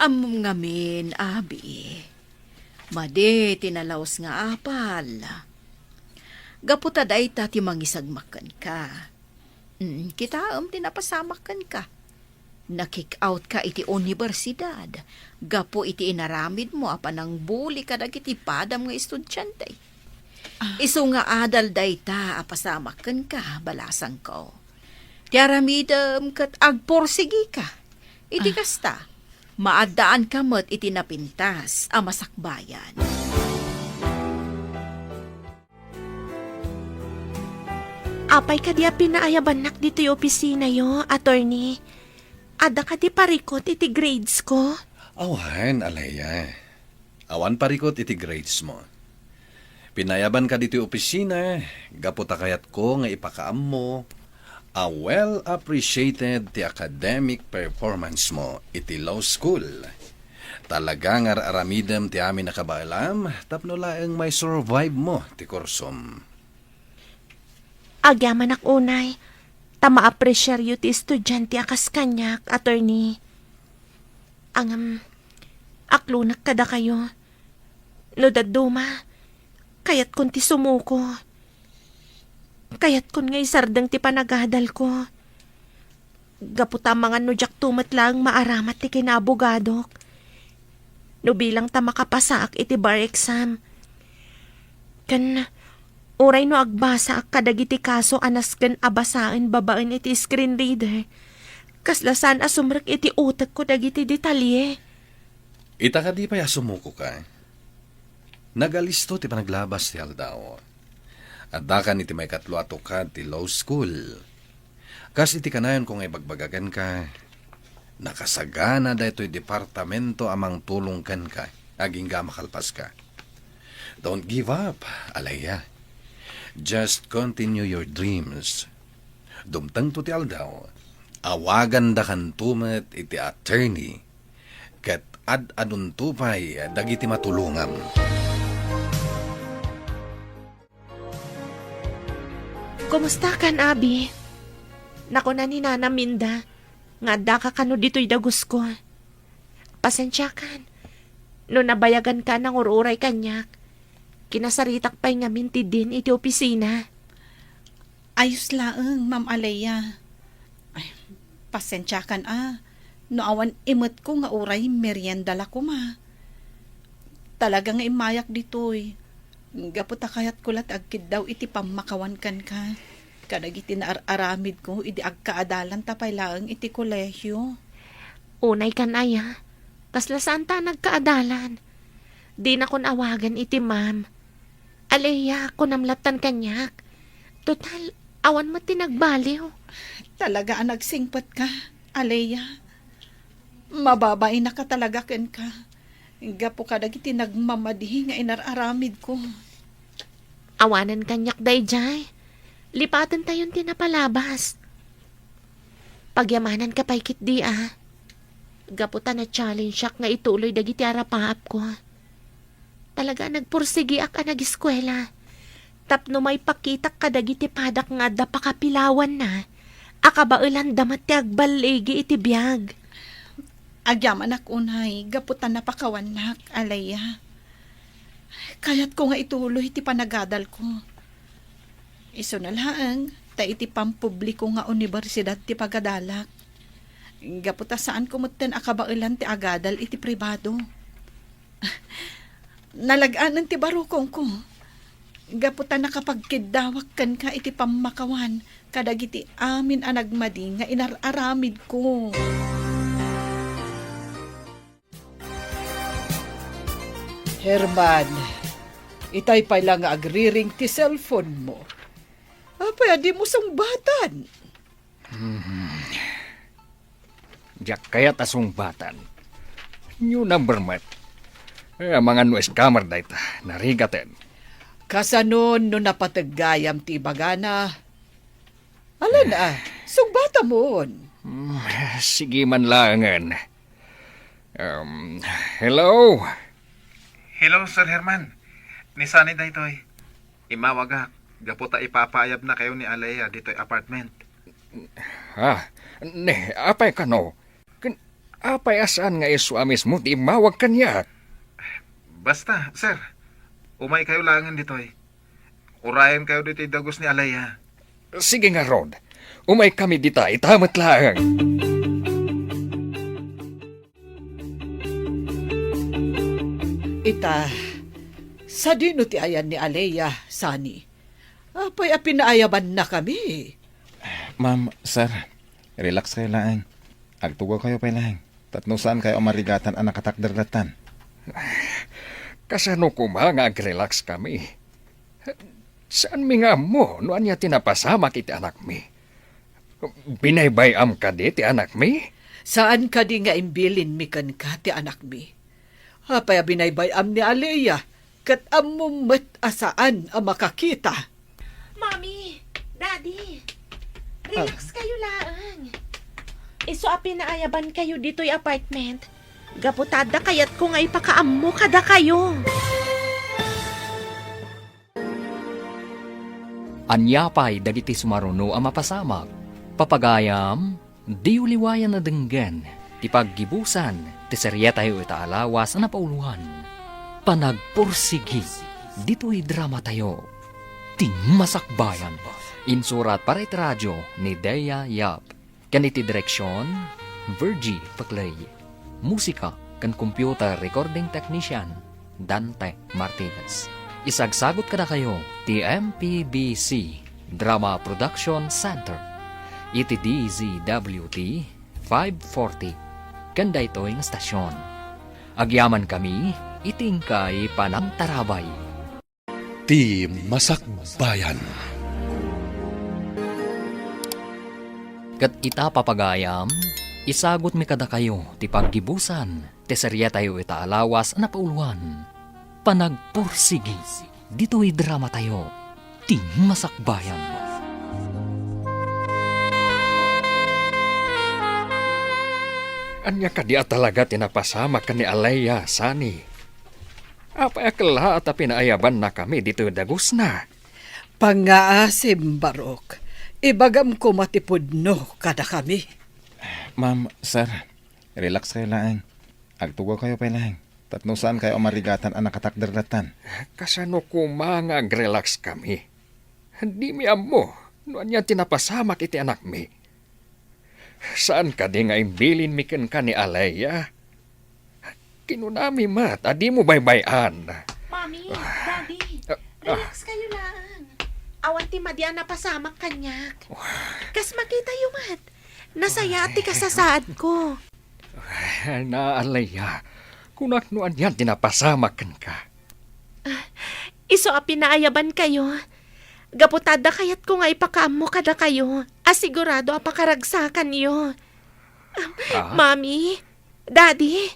Ammom ngamin, abi. Madi ti nalaus nga apal. Gapu ta dayta ti mangisagmak kenka. Mm, kitaem ti napasamak kenka. Na-kick out ka iti universidad gapu iti inaramidmo a panangbuli kadagiti padam nga estudiante. Ah. Isu nga adal dayta a pasamak kenka, balasangko. Ti aramidem ket agporsigika. Iti Ah. kasta, maaddaanka met iti napintas a masakbayan. Apay kadi a pinaayabannak ditoy opisinayo, attorney? Adda kadi parikut iti grades ko? Awan, Alea. Awan parikut iti grades mo. Pinayabanka ditoy opisina gapu ta kayatko nga ipakaammo a well appreciated ti academic performance mo iti law school. Talaga nga ar-aramidem ti amin a kabaelam tapno laeng mai-survive mo ti kursom. Agyamanak unay, ta maapresiaryo ti estudiante a kas kaniak, attorney. Ngem, aklonek kadakayo. No dadduma, kayatkon ti sumuko. Kayatkon nga isardeng ti panagadalko. Gapu ta amangan no diakto met laeng maaramat ti kinabugadok. No bilang ta makapasaak iti bar exam. Ken uray no agbasaak kadagiti kaso a nasken a basaen babaen iti screen reader, kasla saan a sumrek iti utekko dagiti detalye. Ita kadi pay a sumukoka? Nagalisto ti panaglabas ti aldaw. Addakan iti maikatlo a tukad ti law school. Kas iti kanayonko nga ibagbaga kenka, nakasagana daytoy departamento a mangtulong kenka agingga a makalpaska. Don't give up, Alea. Just continue your dreams. Dumtengto ti aldaw, awagandakanto met iti attorney ket ad-adunto pay dagiti matulongam. Kumustakan, abi? Nakuna ni Nana Minda nga addaka kano ditoy dagusko. Pasensiakan no nabayaganka a nangur-uray kaniak. Kinasaritak pay ngamin ti Dean iti opisina. Ayos laeng, Ma'am Alea. Ay, pasensiakan a, no awan imetko nga uray merienda la koma. Talaga nga immayak ditoy. Gapu ta kayatko la ti agkiddaw iti pammakawan kenka kadagiti naar-aramidko idi agkaadalan ta pay laeng iti kolehio. Unay kan aya, kasla saan ta nagkaadalan. Dinakon awagan iti ma'am. Alea, kunam lattan kaniak. Total, awan met ti nagbaliw. Talaga a nagsingpetka, Alea. Mababainaka talaga kenka. Gapu kadagiti nagmamadi nga inar-aramidko. Awanen kaniak daydiay. Lipatentayon ti napalabas. Pagyamananka pay ketdi a. Gapu ta na-challengeak nga ituloy dagiti arapaapko. Talaga a nagpursigiak a nagiskuela. Tapno maipakitak kadagiti padak nga adda pakapilawanna a kabaelanda met ti agballigi iti biag. Agyamanak unay gapu ta napakawannak, Alea. Kayatko nga ituloy ti panagadalko. Isuna laeng ta iti pampubliko nga universidad ti pagadalak. Gapu ta saanko metten a kabaelan ti agadal iti pribado. Nalag-anen ti barukongko. Gapu ta nakapagkiddawak kenka iti pammakawan kadagiti amin a nagmadi nga inar-aramidko. Herman, itay pay la nga agriring ti cellphone mo. Apay a dimo sungbatan? Hmm. Diak kayat a sungbatan. New number met. Eh, amangan no scammer dayta. Narigaten. Kasano no napateg gayam ti ibagana? Alan a, sungbatamon. Hmm, sige man laengen. Um, hello? Hello, Sir Herman. Ni Sunny daytoy. Immawagak, gapu ta ipapaayabnakayo ni Alea ditoy apartment. Ha? Ne, apay kano? Ken, apay a saan nga isu a mismo ti immawag kaniak? Basta, sir, umaykayo laengen ditoy. Urayenkayo ditoy dagus ni Alea. Sige ngarud, umaykami dita ita met laeng. Ita, sadino ti ayan ni Alea, Sunny? Apay a pinaayabannakami? Ma'am, sir, relax kayo laeng. Agtugaw kayo pay laeng. Tapno saan kayo a marigatan a nakatakder lattan. Kasano koma nga agrelax kami? Saanmi nga ammo no ania ti napasamak iti anakmi. Binaybay-am kadi ti anakmi? Saan kadi nga imbilinmi kenka ti anakmi? Apay a binaybay-am ni Alea, ket ammom met a saan a makakita. Mommy, Daddy, relax kayo laeng. Isu a pinaayaban kayo ditoy apartment. Gapu ta adda kayatko nga ipakaammo kadakayo. Ania pay dagiti sumaruno a mapasamak? Papagayam, diyo liwayan a denggen ti paggibusan ti serietayo ita a lawas a napauloan. Panagpursigi ditoy dramatayo, Ti Masakbayan. Insurat para iti radio ni Dea Yap. Ken iti direksion, Virgie Paclay. Musika ken computer recording technician, Dante Martinez. Isagsagut kadakayo ti M P B C Drama Production Center iti D Z W T five forty ken daytoy nga stasyon. Agyamankami iti inkay panangtarabay. Ti Masakbayan. Ket ita, papagayam, isagutmi kadakayo ti paggibusan ti serietayo ita a lawas a napauloan, Panagpursigi, ditoy dramatayo, Ti Masakbayan. Ania kadi a talaga ti napasamak ken ni Alea, Sunny? Apay a kellaat a pinaayabannakami ditoy dagusna? Pangngaasim, Barok. Ibagam koma ti pudno kadakami. Ma'am, sir, relax kayo laeng. Agtugaw kayo pay laeng. Tapno saan kayo a marigatan a nakatakder lattan. Kasano koma nga agrelax kami? Dimi ammo no ania ti napasamak iti anakmi. Saan kadi nga imbilinmi kenka ni Alea? Kinunami met a dimo baybay-an. Mommy, Daddy, ah, ah. Relax kayo lang. Awan ti madi a napasamak kaniak. Kas makitayo met, nasayaat ti kasasaadko. Ay, na, Alea, kunak no anian ti napasamak kenka. Isu a pinaayaban kayo. Gapu ta adda kayatko nga ipakaammo kadakayo a sigurado a pakaragsakanyo. Ah? Mami, Daddy,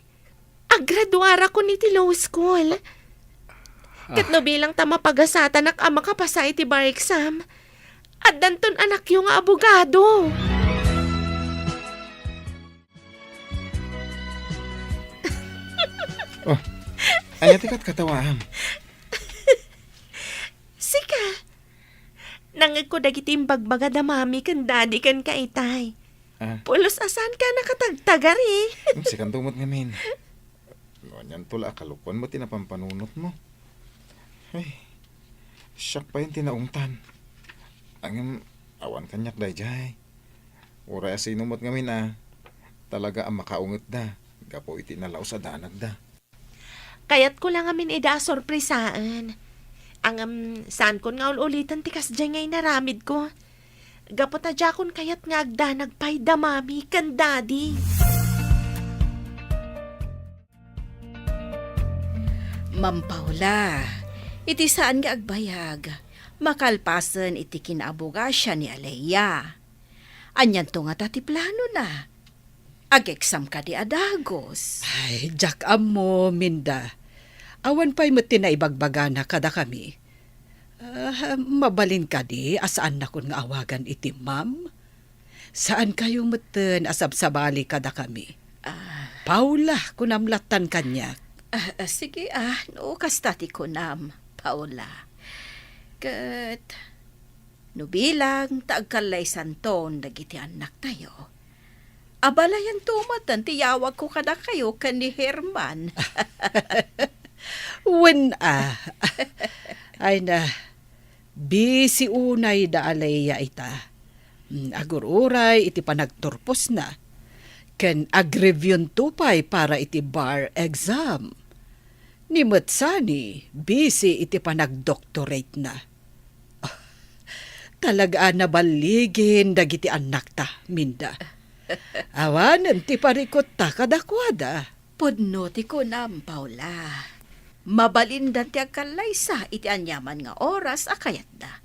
aggraduarakon iti law school. Ket no bilang ta mapagasatanak a makapasa iti bar exam, addanton anakyo nga abogado. Oh, ania ti katkatawaam? Sika, nangngegko dagiti imbagbaga da Mami ken Daddy kenka itay. Ah. Pulos a saanka a nakatagtagari. Hmm, sikanto met ngamin. No anianto la a kalukuan met ti napampanunotmo. Ay, siak pay ti naungtan. Ngem awan kaniak daydiay. Uray a sino met ngamin a, Talaga a makaungetda gapu iti nalaus a danagda. Kayatko la ngamin ida a sorpresaen. Ngem, saankon nga ul-uliten ti kasdiay nga inaramidko. Gapu ta diakon kayat nga agdanag pay da Mami ken Daddy. Ma'am Paula, iti saan nga agbayag, makalpasen iti kinaabugasia ni Alea. Anianto ngata ti planona? Ag-exam kadi a dagus? Ay, diak ammo, Minda. Awan pay met ti naibagbagana kadakami. Ah, mabalin kadi a saannakon nga awagan iti ma'am? Saankayo metten a sabsabali kadakami. Ah. Paula, kunam lattan kaniak. Ah, ah, sige, ah, no kasta ti kunam, Paula. Ket no bilang ta agkallaysanton dagiti annaktayo, abalayanto metten ti yawagko kadakayo ken ni Herman. Wen a. Ay na, busy unay da Alea ita. Mm, agur-uray iti panagturposna. Ken agreviewto pay para iti bar exam. Ni met sani, busy iti panagdoctorate-na. Talaga a naballigin dagiti annakta, Minda. Awanen ti parikotta kadakuada. Pudno ti kunam, Paula. Mabalindan ti agkallaysa iti aniaman nga oras a kayatda.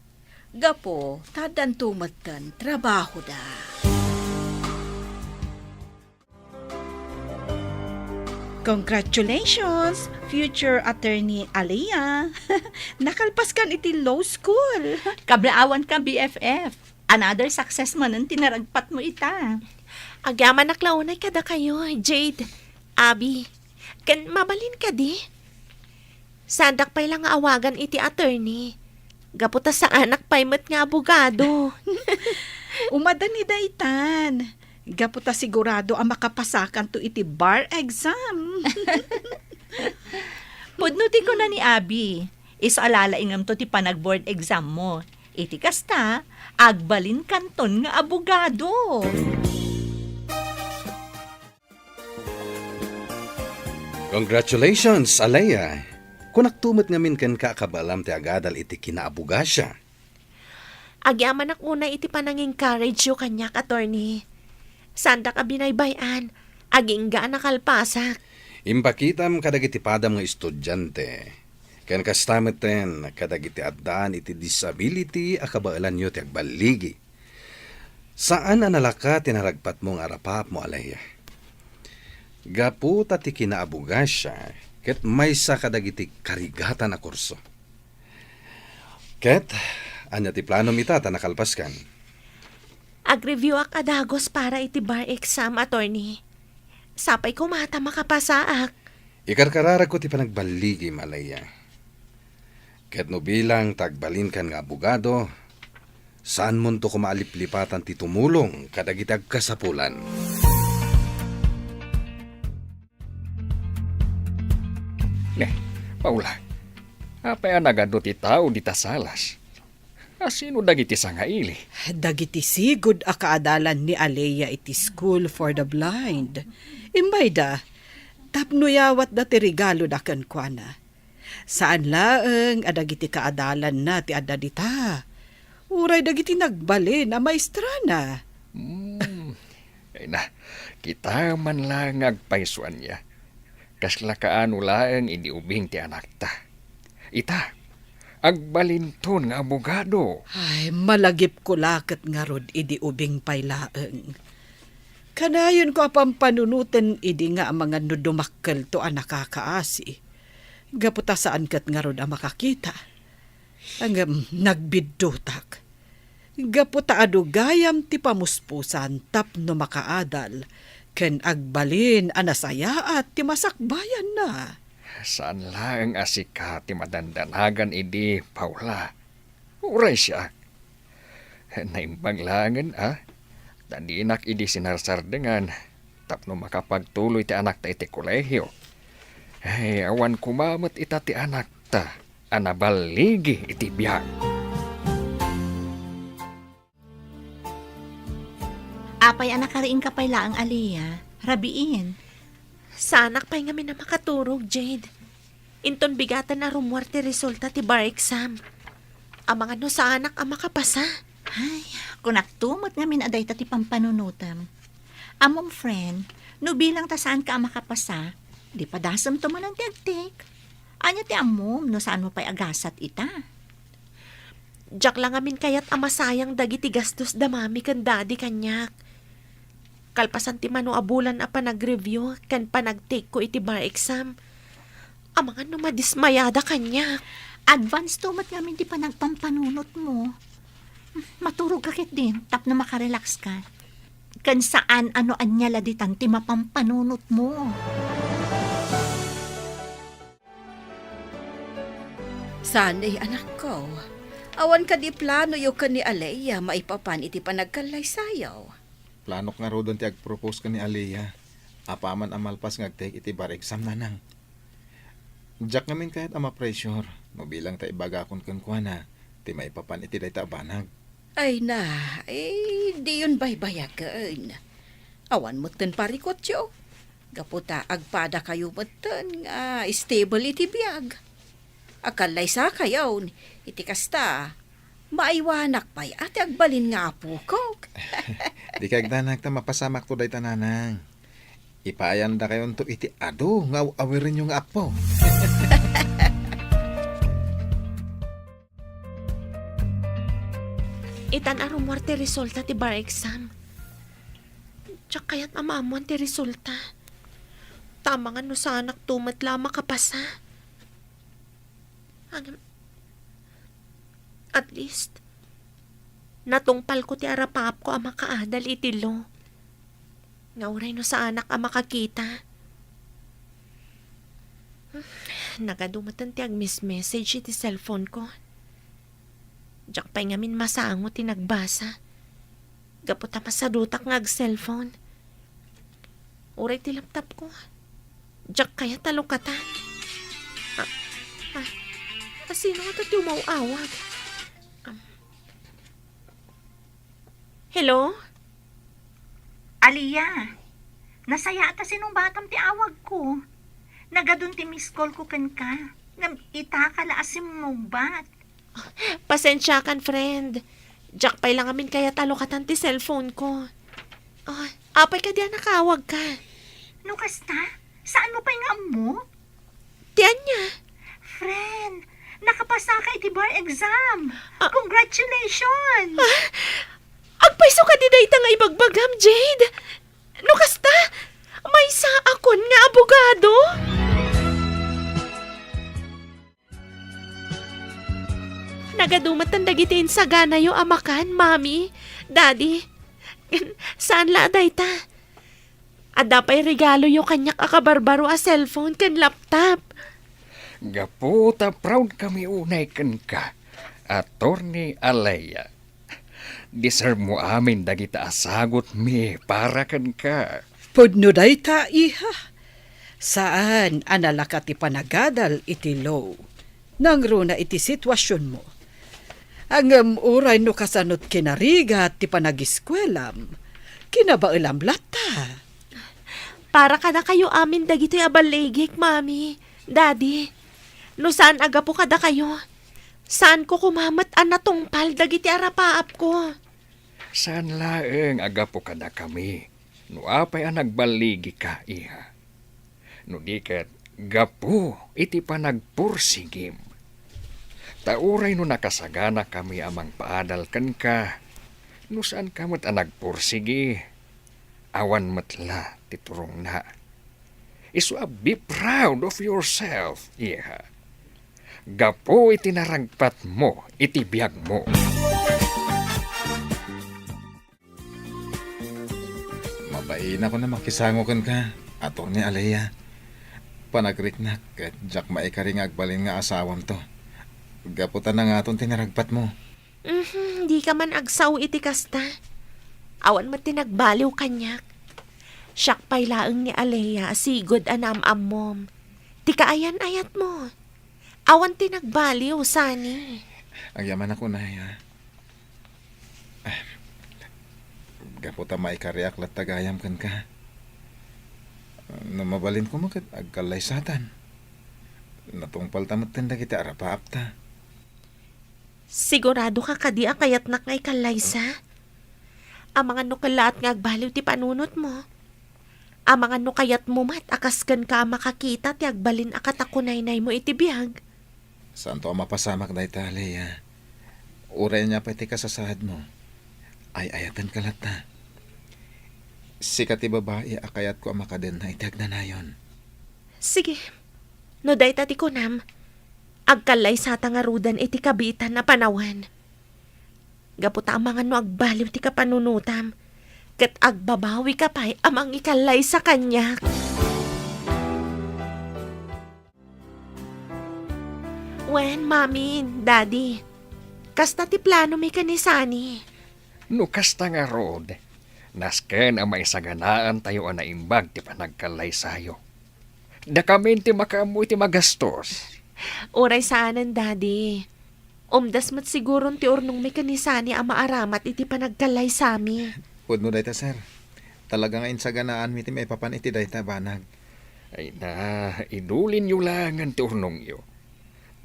Gapu ta addanto metten trabahoda. Congratulations, future attorney Alea. Nakalpaskan iti law school. Kablaawanka, B F F. Another success manen ti naragpatmo ita. Agyamanak la unay kadakayo, Jade, Abby. Ken mabalin kadi? Saandak pay la nga awagan iti attorney. Gapu ta saanak pay met nga abogado. Umadda ni daytan. Gapu ta sigurado a makapasakanto iti bar exam. Pudno ti kuna ni Abby, isu a lalaingemto ti panag-board exam mo. Iti kasta, agbalinkanton nga abogado. Congratulations, Alea! Kunakto met ngamin kenka a kabaelam ti agadal iti kinaabogasia. Agyamanak unay iti panang-encourage-yo kaniak, attorney. Saandak a binaybay-an, agingga a nakalpasak. Impakitam kadagiti padam nga estudiante, ken kasta metten kadagiti addaan iti disability a kabaelanyo ti agballigi. Saan a nalaka ti naragpatmo nga arapaapmo, Alea. Gapu ta ti kinaabogasia ket maysa kadagiti karigatan a kurso. Ket, ania ti planom ita ta nakalpaskan? Agreviewak a dagus para iti bar exam, attorney. Sapay koma ta makapasaak. Ikarkararagko ti panagballigim, Alea. Ket no bilang ta agbalinkan nga abogado, saanmonto koma a liplipatan ti tumulong kadagiti agkasapulan. Ne, Paula, apay a nagadu ti tao dita salas? A sino dagiti sangaili? Dagiti sigud a kaadalan ni Alea iti School for the Blind. Imbayda, tapno yawatda ti regaloda kenkuana. Saan laeng a dagiti kaadalanna ti adda dita. Uray dagiti nagbalin a maestrana. Hmm. Ay na, kita man laeng nga agpayso ania. Kasla kaano laeng idi ubing ti anakta. Ita, agbalinton nga abogado. Ay, malagipko la ket ngarud idi ubing pay laeng. Kanayonko a pampanunoten idi nga amangan no dumakkelto a nakakaasi. Gapu ta saan ket ngarud a makakita. Ngem nagbiddutak. Gapu ta adu gayam ti pamuspusan tapno makaadal ken agbalin a nasayaat ti masakbayanna. Saan laeng a sika ti madandanagan idi, Paula. Uray siak. Naimbag laengen a, ta dinak idi sinarsardengan tapno makapagtuloy ti anakta iti kolehio. Ay, awan koma met ita ti anakta a naballigi iti biag. Apay a nakariingka pay laeng, Alea? Rabiin. Saanak pay ngamin a makaturog, Jade. Inton bigaten a rummuar ti resulta ti bar exam. Amangan no saanak a makapasa. Ay, kunakto met ngamin a dayta ti pampanunotem. Ammom, friend, no bilang ta saanka a makapasa, di padasemto manen ti agtik. Ania ti ammom no saanmo pay a gasat ita? Diak la ngamin kayat a masayang dagiti gastos da mami ken daddy kaniak. Kalpasan ti mano a bulan a panag-review ken panagtake ko iti bar exam, amangan no madismayada kaniak. Advance to met ngamin ti panagpampanunotmo. Maturog ka ketdin tapno makarelax ka. Ken saan a no ania la ditan ti mapampanunotmo. Saan, anakko. Awan kadi planoyo ken ni Alea maipapan iti panagkallaysayo? Planok ngaruden ti agpropose ken ni Alea. Apaman a malpas nga agtake iti bar exam, nanang. Diak ngamin kayat a ma-pressure no bilang ta ibagakon kenkuana ti maipapan iti dayta a banag. Ay na, eh, diyon baybayagen. Awan metten parikutyo. Gapu ta agpadakayo metten nga stable iti biag. Agkallaysakayon, iti kasta, maaywanak pay a ti agbalin nga apokok. Di kagdanak ta mapasamakto dayta, nanang. Ipaayandakayonto iti adu nga aw-awirenyo nga apo. Itan a rummuar ti resulta ti bar exam. Diak kayat a maammuan ti resulta. Ta amangan no saanakto met la a makapasa. Ngem, at least, natungpalko ti arapaapko a makaadal iti law. Nga uray no saanak a makakita. Nagadu metten ti agmes-message iti cellphone ko. Diak pay ngamin masango ti nagbasa. Gapu ta masadutak nga ag-cellphone. Uray ti laptop ko. Diak kayat a lukatan. A, a, a, sino nga ti umaw-awag? Um, hello? Aliyah, nasayaat a sinungbatam ti awagko. Nagadun ti miss call ko kenka, ngem ita ka la a simmungbat. Pasensiakan, friend. Diak pay la ngamin kayat a lukatan ti cellphone ko. Oh, apay kadi a nakaawagka? No kasta, saanmo pay nga ammo? Ti ania? Friend, nakapasaka iti bar exam. Ah. Congratulations! Ah, agpayso kadi dayta nga ibagbagam, Jade? No kasta, maysaakon nga abogado? Nagadu metten dagiti insaganayo a makan, Mami, Daddy. Saan la a dayta? Adda pay regaloyo kaniak a kabarbaro a cellphone ken laptop. Gapu ta proud kami unay kenka, Attorney Alea. Deserve mo amin dagita a sagutmi para kenka. Pudno dayta, iha. Saan a nalaka ti panagadal iti law. Nangruna iti situasionmo. Ngem uray no kasanot kinarigat ti panagiskuelam, kinabaelam latta. Para kadakayo amin dagitoy a balligik, Mami, Daddy. No saan a gapu kadakayo, saanko koma met a natungpal dagiti arapaapko. Saan laeng a gapu kadakami no apay a nagballigika, iha. No di ket gapu iti panagpursigim. Ta uray no nakasaganakami a mangpaadal kenka, no saanka met a nagpursigi, awan met la ti turongna. Isu a be proud of yourself, iha. Gapu iti naragpatmo iti biagmo. Mabainakon a makisango kenka, Attorney Alea. Panagriknak ket diak maikari nga agbalin nga asawamto. Gapu ta nangaton ti naragpatmo. Mhm, dika man agsao iti kasta. Awan met ti nagbaliw kaniak. Siak pay laeng ni Alea a sigud a naam-ammom. Ti kaayan-ayatmo. Awan ti nagbaliw, Sunny. Agyamanak unay, ha? Ah, gapu ta maikariak latta gayam kenka. No mabalinko met ket agkallaysatan. Natungpalta metten dagiti arapaapta. Sigurado ka kadi a kayatnak nga ikallaysa? Amangan no kellaat nga agbaliw ti panunotmo? Amangan no kayatmo met a kas kenka a makakita ti agbalin a katakunaynaymo iti biag? Saanto a mapasamak dayta, Lea. Uray ania pay ti kasasaadmo, ay-ayatenka latta. Sika ti babai a kayatko a makadenna iti agnanayon. Sige. No dayta ti kunam, agkallaysata ngaruden iti kabiitan a panawen. Gapu ta amangan no agbaliw ti kapanunotam, ket agbabawika pay a mangikallaysa kaniak. Wen, Mami, Daddy, kasta ti planomi ken ni Sunny? No kasta ngarud, nasken a maisaganaantayo a naimbag ti panagkallaysayo. Dakamin ti makaammo iti magastos. Uray saanen, Daddy. Umdas met siguron ti urnongmi ken ni Sunny a maaramat iti panagkallaysami. Pudno dayta, sir. Talaga nga insaganaanmi ti maipapan iti dayta a banag. Ay na, idulinyo laengen ti urnongyo.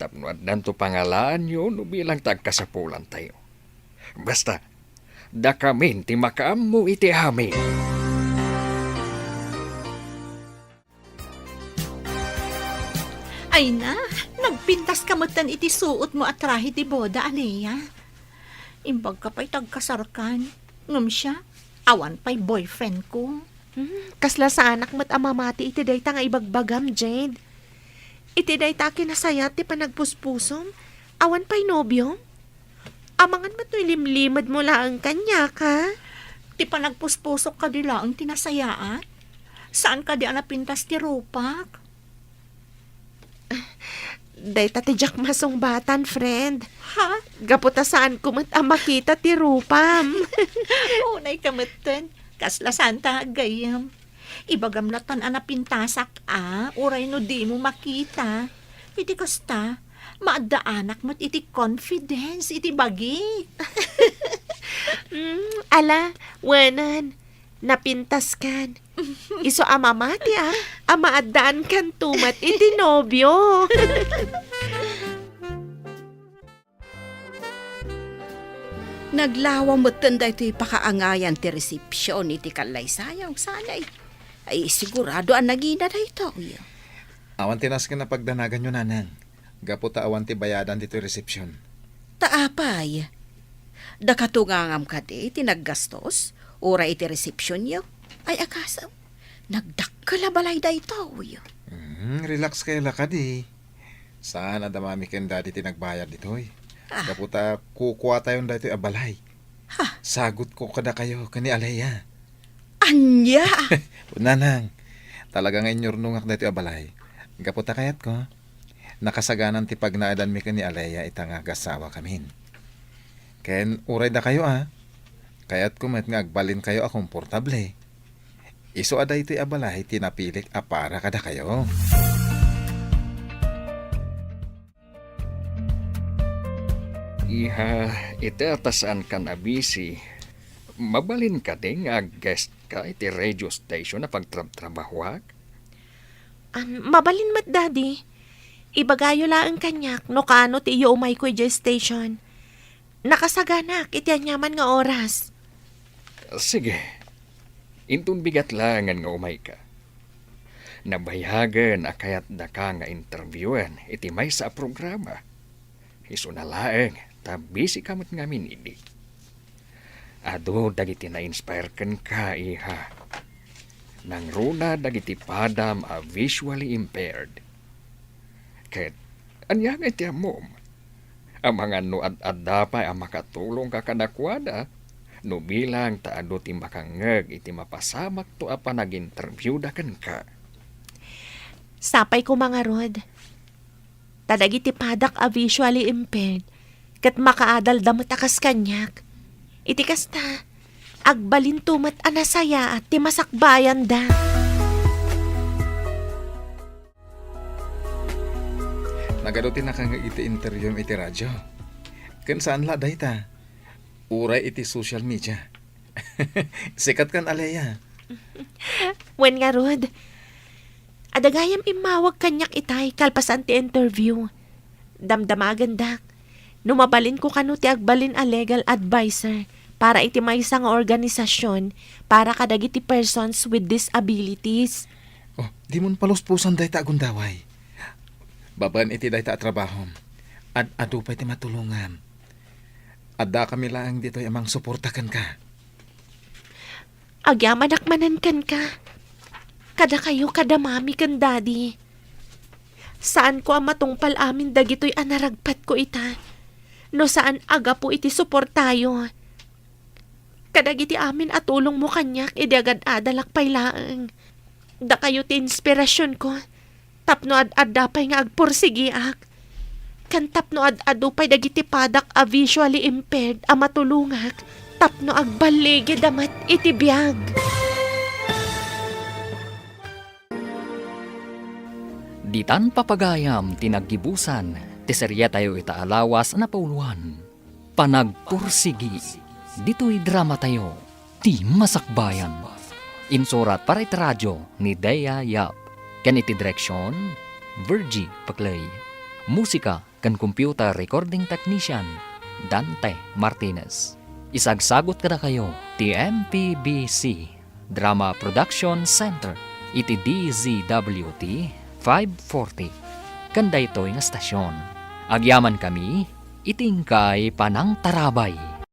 Tapno addanto pangalaanyo no bilang ta agkasapulantayo. Basta, dakamin ti makaammo iti amin. Ay na, nagpintaska metten iti suotmo a trahe de boda, Alea. Imbagka pay ti agkasarkan. Ngem siak, awan pay boyfriendko. Hmm, kasla saanak met a mamati iti dayta nga ibagbagam, Jade. Iti dayta a kinasayat ti panagpuspusom, awan pay nobiom? Amangan met no ilimlimedmo laeng kaniak, a? Ti panagpuspusok kadi laeng ti nasayaat? Saan kadi a napintas ti rupak? Dayta ti diak masungbatan, friend. Ha? Gapu ta saanko met a makita ti rupam. Unayka metten. Kasla saanta nga aggayyem. Ibagam latta a napintasak a, uray no dimo makita. Iti kasta, maaddaanak met iti confidence iti bagik. Mm, ala, wenan, napintaskan. Isu a mamati a, a maaddaankanto met iti nobio. Naglawa metten daytoy pakaangayan ti resepsion iti kallaysayo, Sunny. Ay, sigurado a nangina daytoy. Awan ti nasken a pagdanaganyo, Nanang, gapu ta awan ti bayadan ditoy resepsion. Ta apay? Dakato ngangam kadi ti naggastos, uray iti resepsionyo? Ay, akasem, nagdakkel a balay daytoy. Hmm, relax kayo la kadi. Saan a da Mami ken Daddy ti nagbayad ditoy. Ah. Gapu ta kukuatayon daytoy a balay. Ha? Sagutko kadakayo ken ni Alea. Ania? Nanang, talaga nga inyurnongak daytoy a balay. Gapu ta kayatko, nakasaganan ti pagnaedanmi ken ni Alea ita nga agasawa kamin. Ken uray dakayo a, kayatko met nga agbalinkayo a komportable. Isu a daytoy a balay ti napilik a para kadakayo. Iha, ita ta saankan a busy, mabalin kadi nga ag-guest ka iti radio station a pagtrabtrabahoak? Am, mabalin met, Daddy. Ibagayo laeng kaniak no kaano ti iyo umayko idiay station. Nakasaganak iti aniaman nga oras. Sige. Inton bigat laengen nga umayka. Nabayagen a kayatdaka nga interviewen iti maysa a programa. Isuna laeng ta busy ka met ngamin idi. Adu dagiti na-inspire kenka, iha. Nangruna dagiti padam a visually impaired. Ket ania ngay ti ammom? Amangan no ad-adda pay a makatulongka kadakuada, no bilang ta adu ti makangngeg iti mapasamakto a panaginterviewda kenka. Sapay koma ngarud, ta dagiti padak a visually impaired ket makaadalda met a kas kaniak. Iti kasta, agbalinto met a nasayaat ti masakbayanda. Nagadu ti nakangngeg iti interviewem iti radio. Ken saan la dayta, uray iti social media. Sikat kan Alea. Wen ngarud, Adda gayam immawag kaniak itay kalpasan ti interview. Damdamagendak no mabalinko kano ti agbalin a legal adviser para iti maysa nga organisasyon para kadagiti persons with disabilities. Oh, dimon paluspusan dayta a gundaway. Babaen iti dayta a trabahom, ad-adu pay ti matulongam. Addakami laeng ditoy a mangsuporta kenka. Agyamanak manen kenka. Kadakayo kada mami ken daddy. Saanko a matungpal amin dagitoy a naragpatko ita, no saan a gapu iti suportayo. Kadagiti amin a tulongmo kaniak idi agad-adalak pay laeng. Dakayo ti inspirasionko tapno ad-adda pay nga agpursigiak. Ken tapno ad-adu pay dagiti padak a visually impaired a matulongak tapno agballigida met iti biag. Ditan papagayam ti naggibusan ti seriatayo ita a lawas a napauluan, Panagpursigi. Ditoy dramatayo, ti Masakbayan. Insurat para iti radio ni Dea Yap, ken iti direksion, Virgie Paclay. Musika ken computer recording technician, Dante Martinez. Isagsagut kadakayo ti M P B C Drama Production Center iti D Z W T five forty. Ken daytoy nga stasyon, agyamankami iti inkay panangtarabay.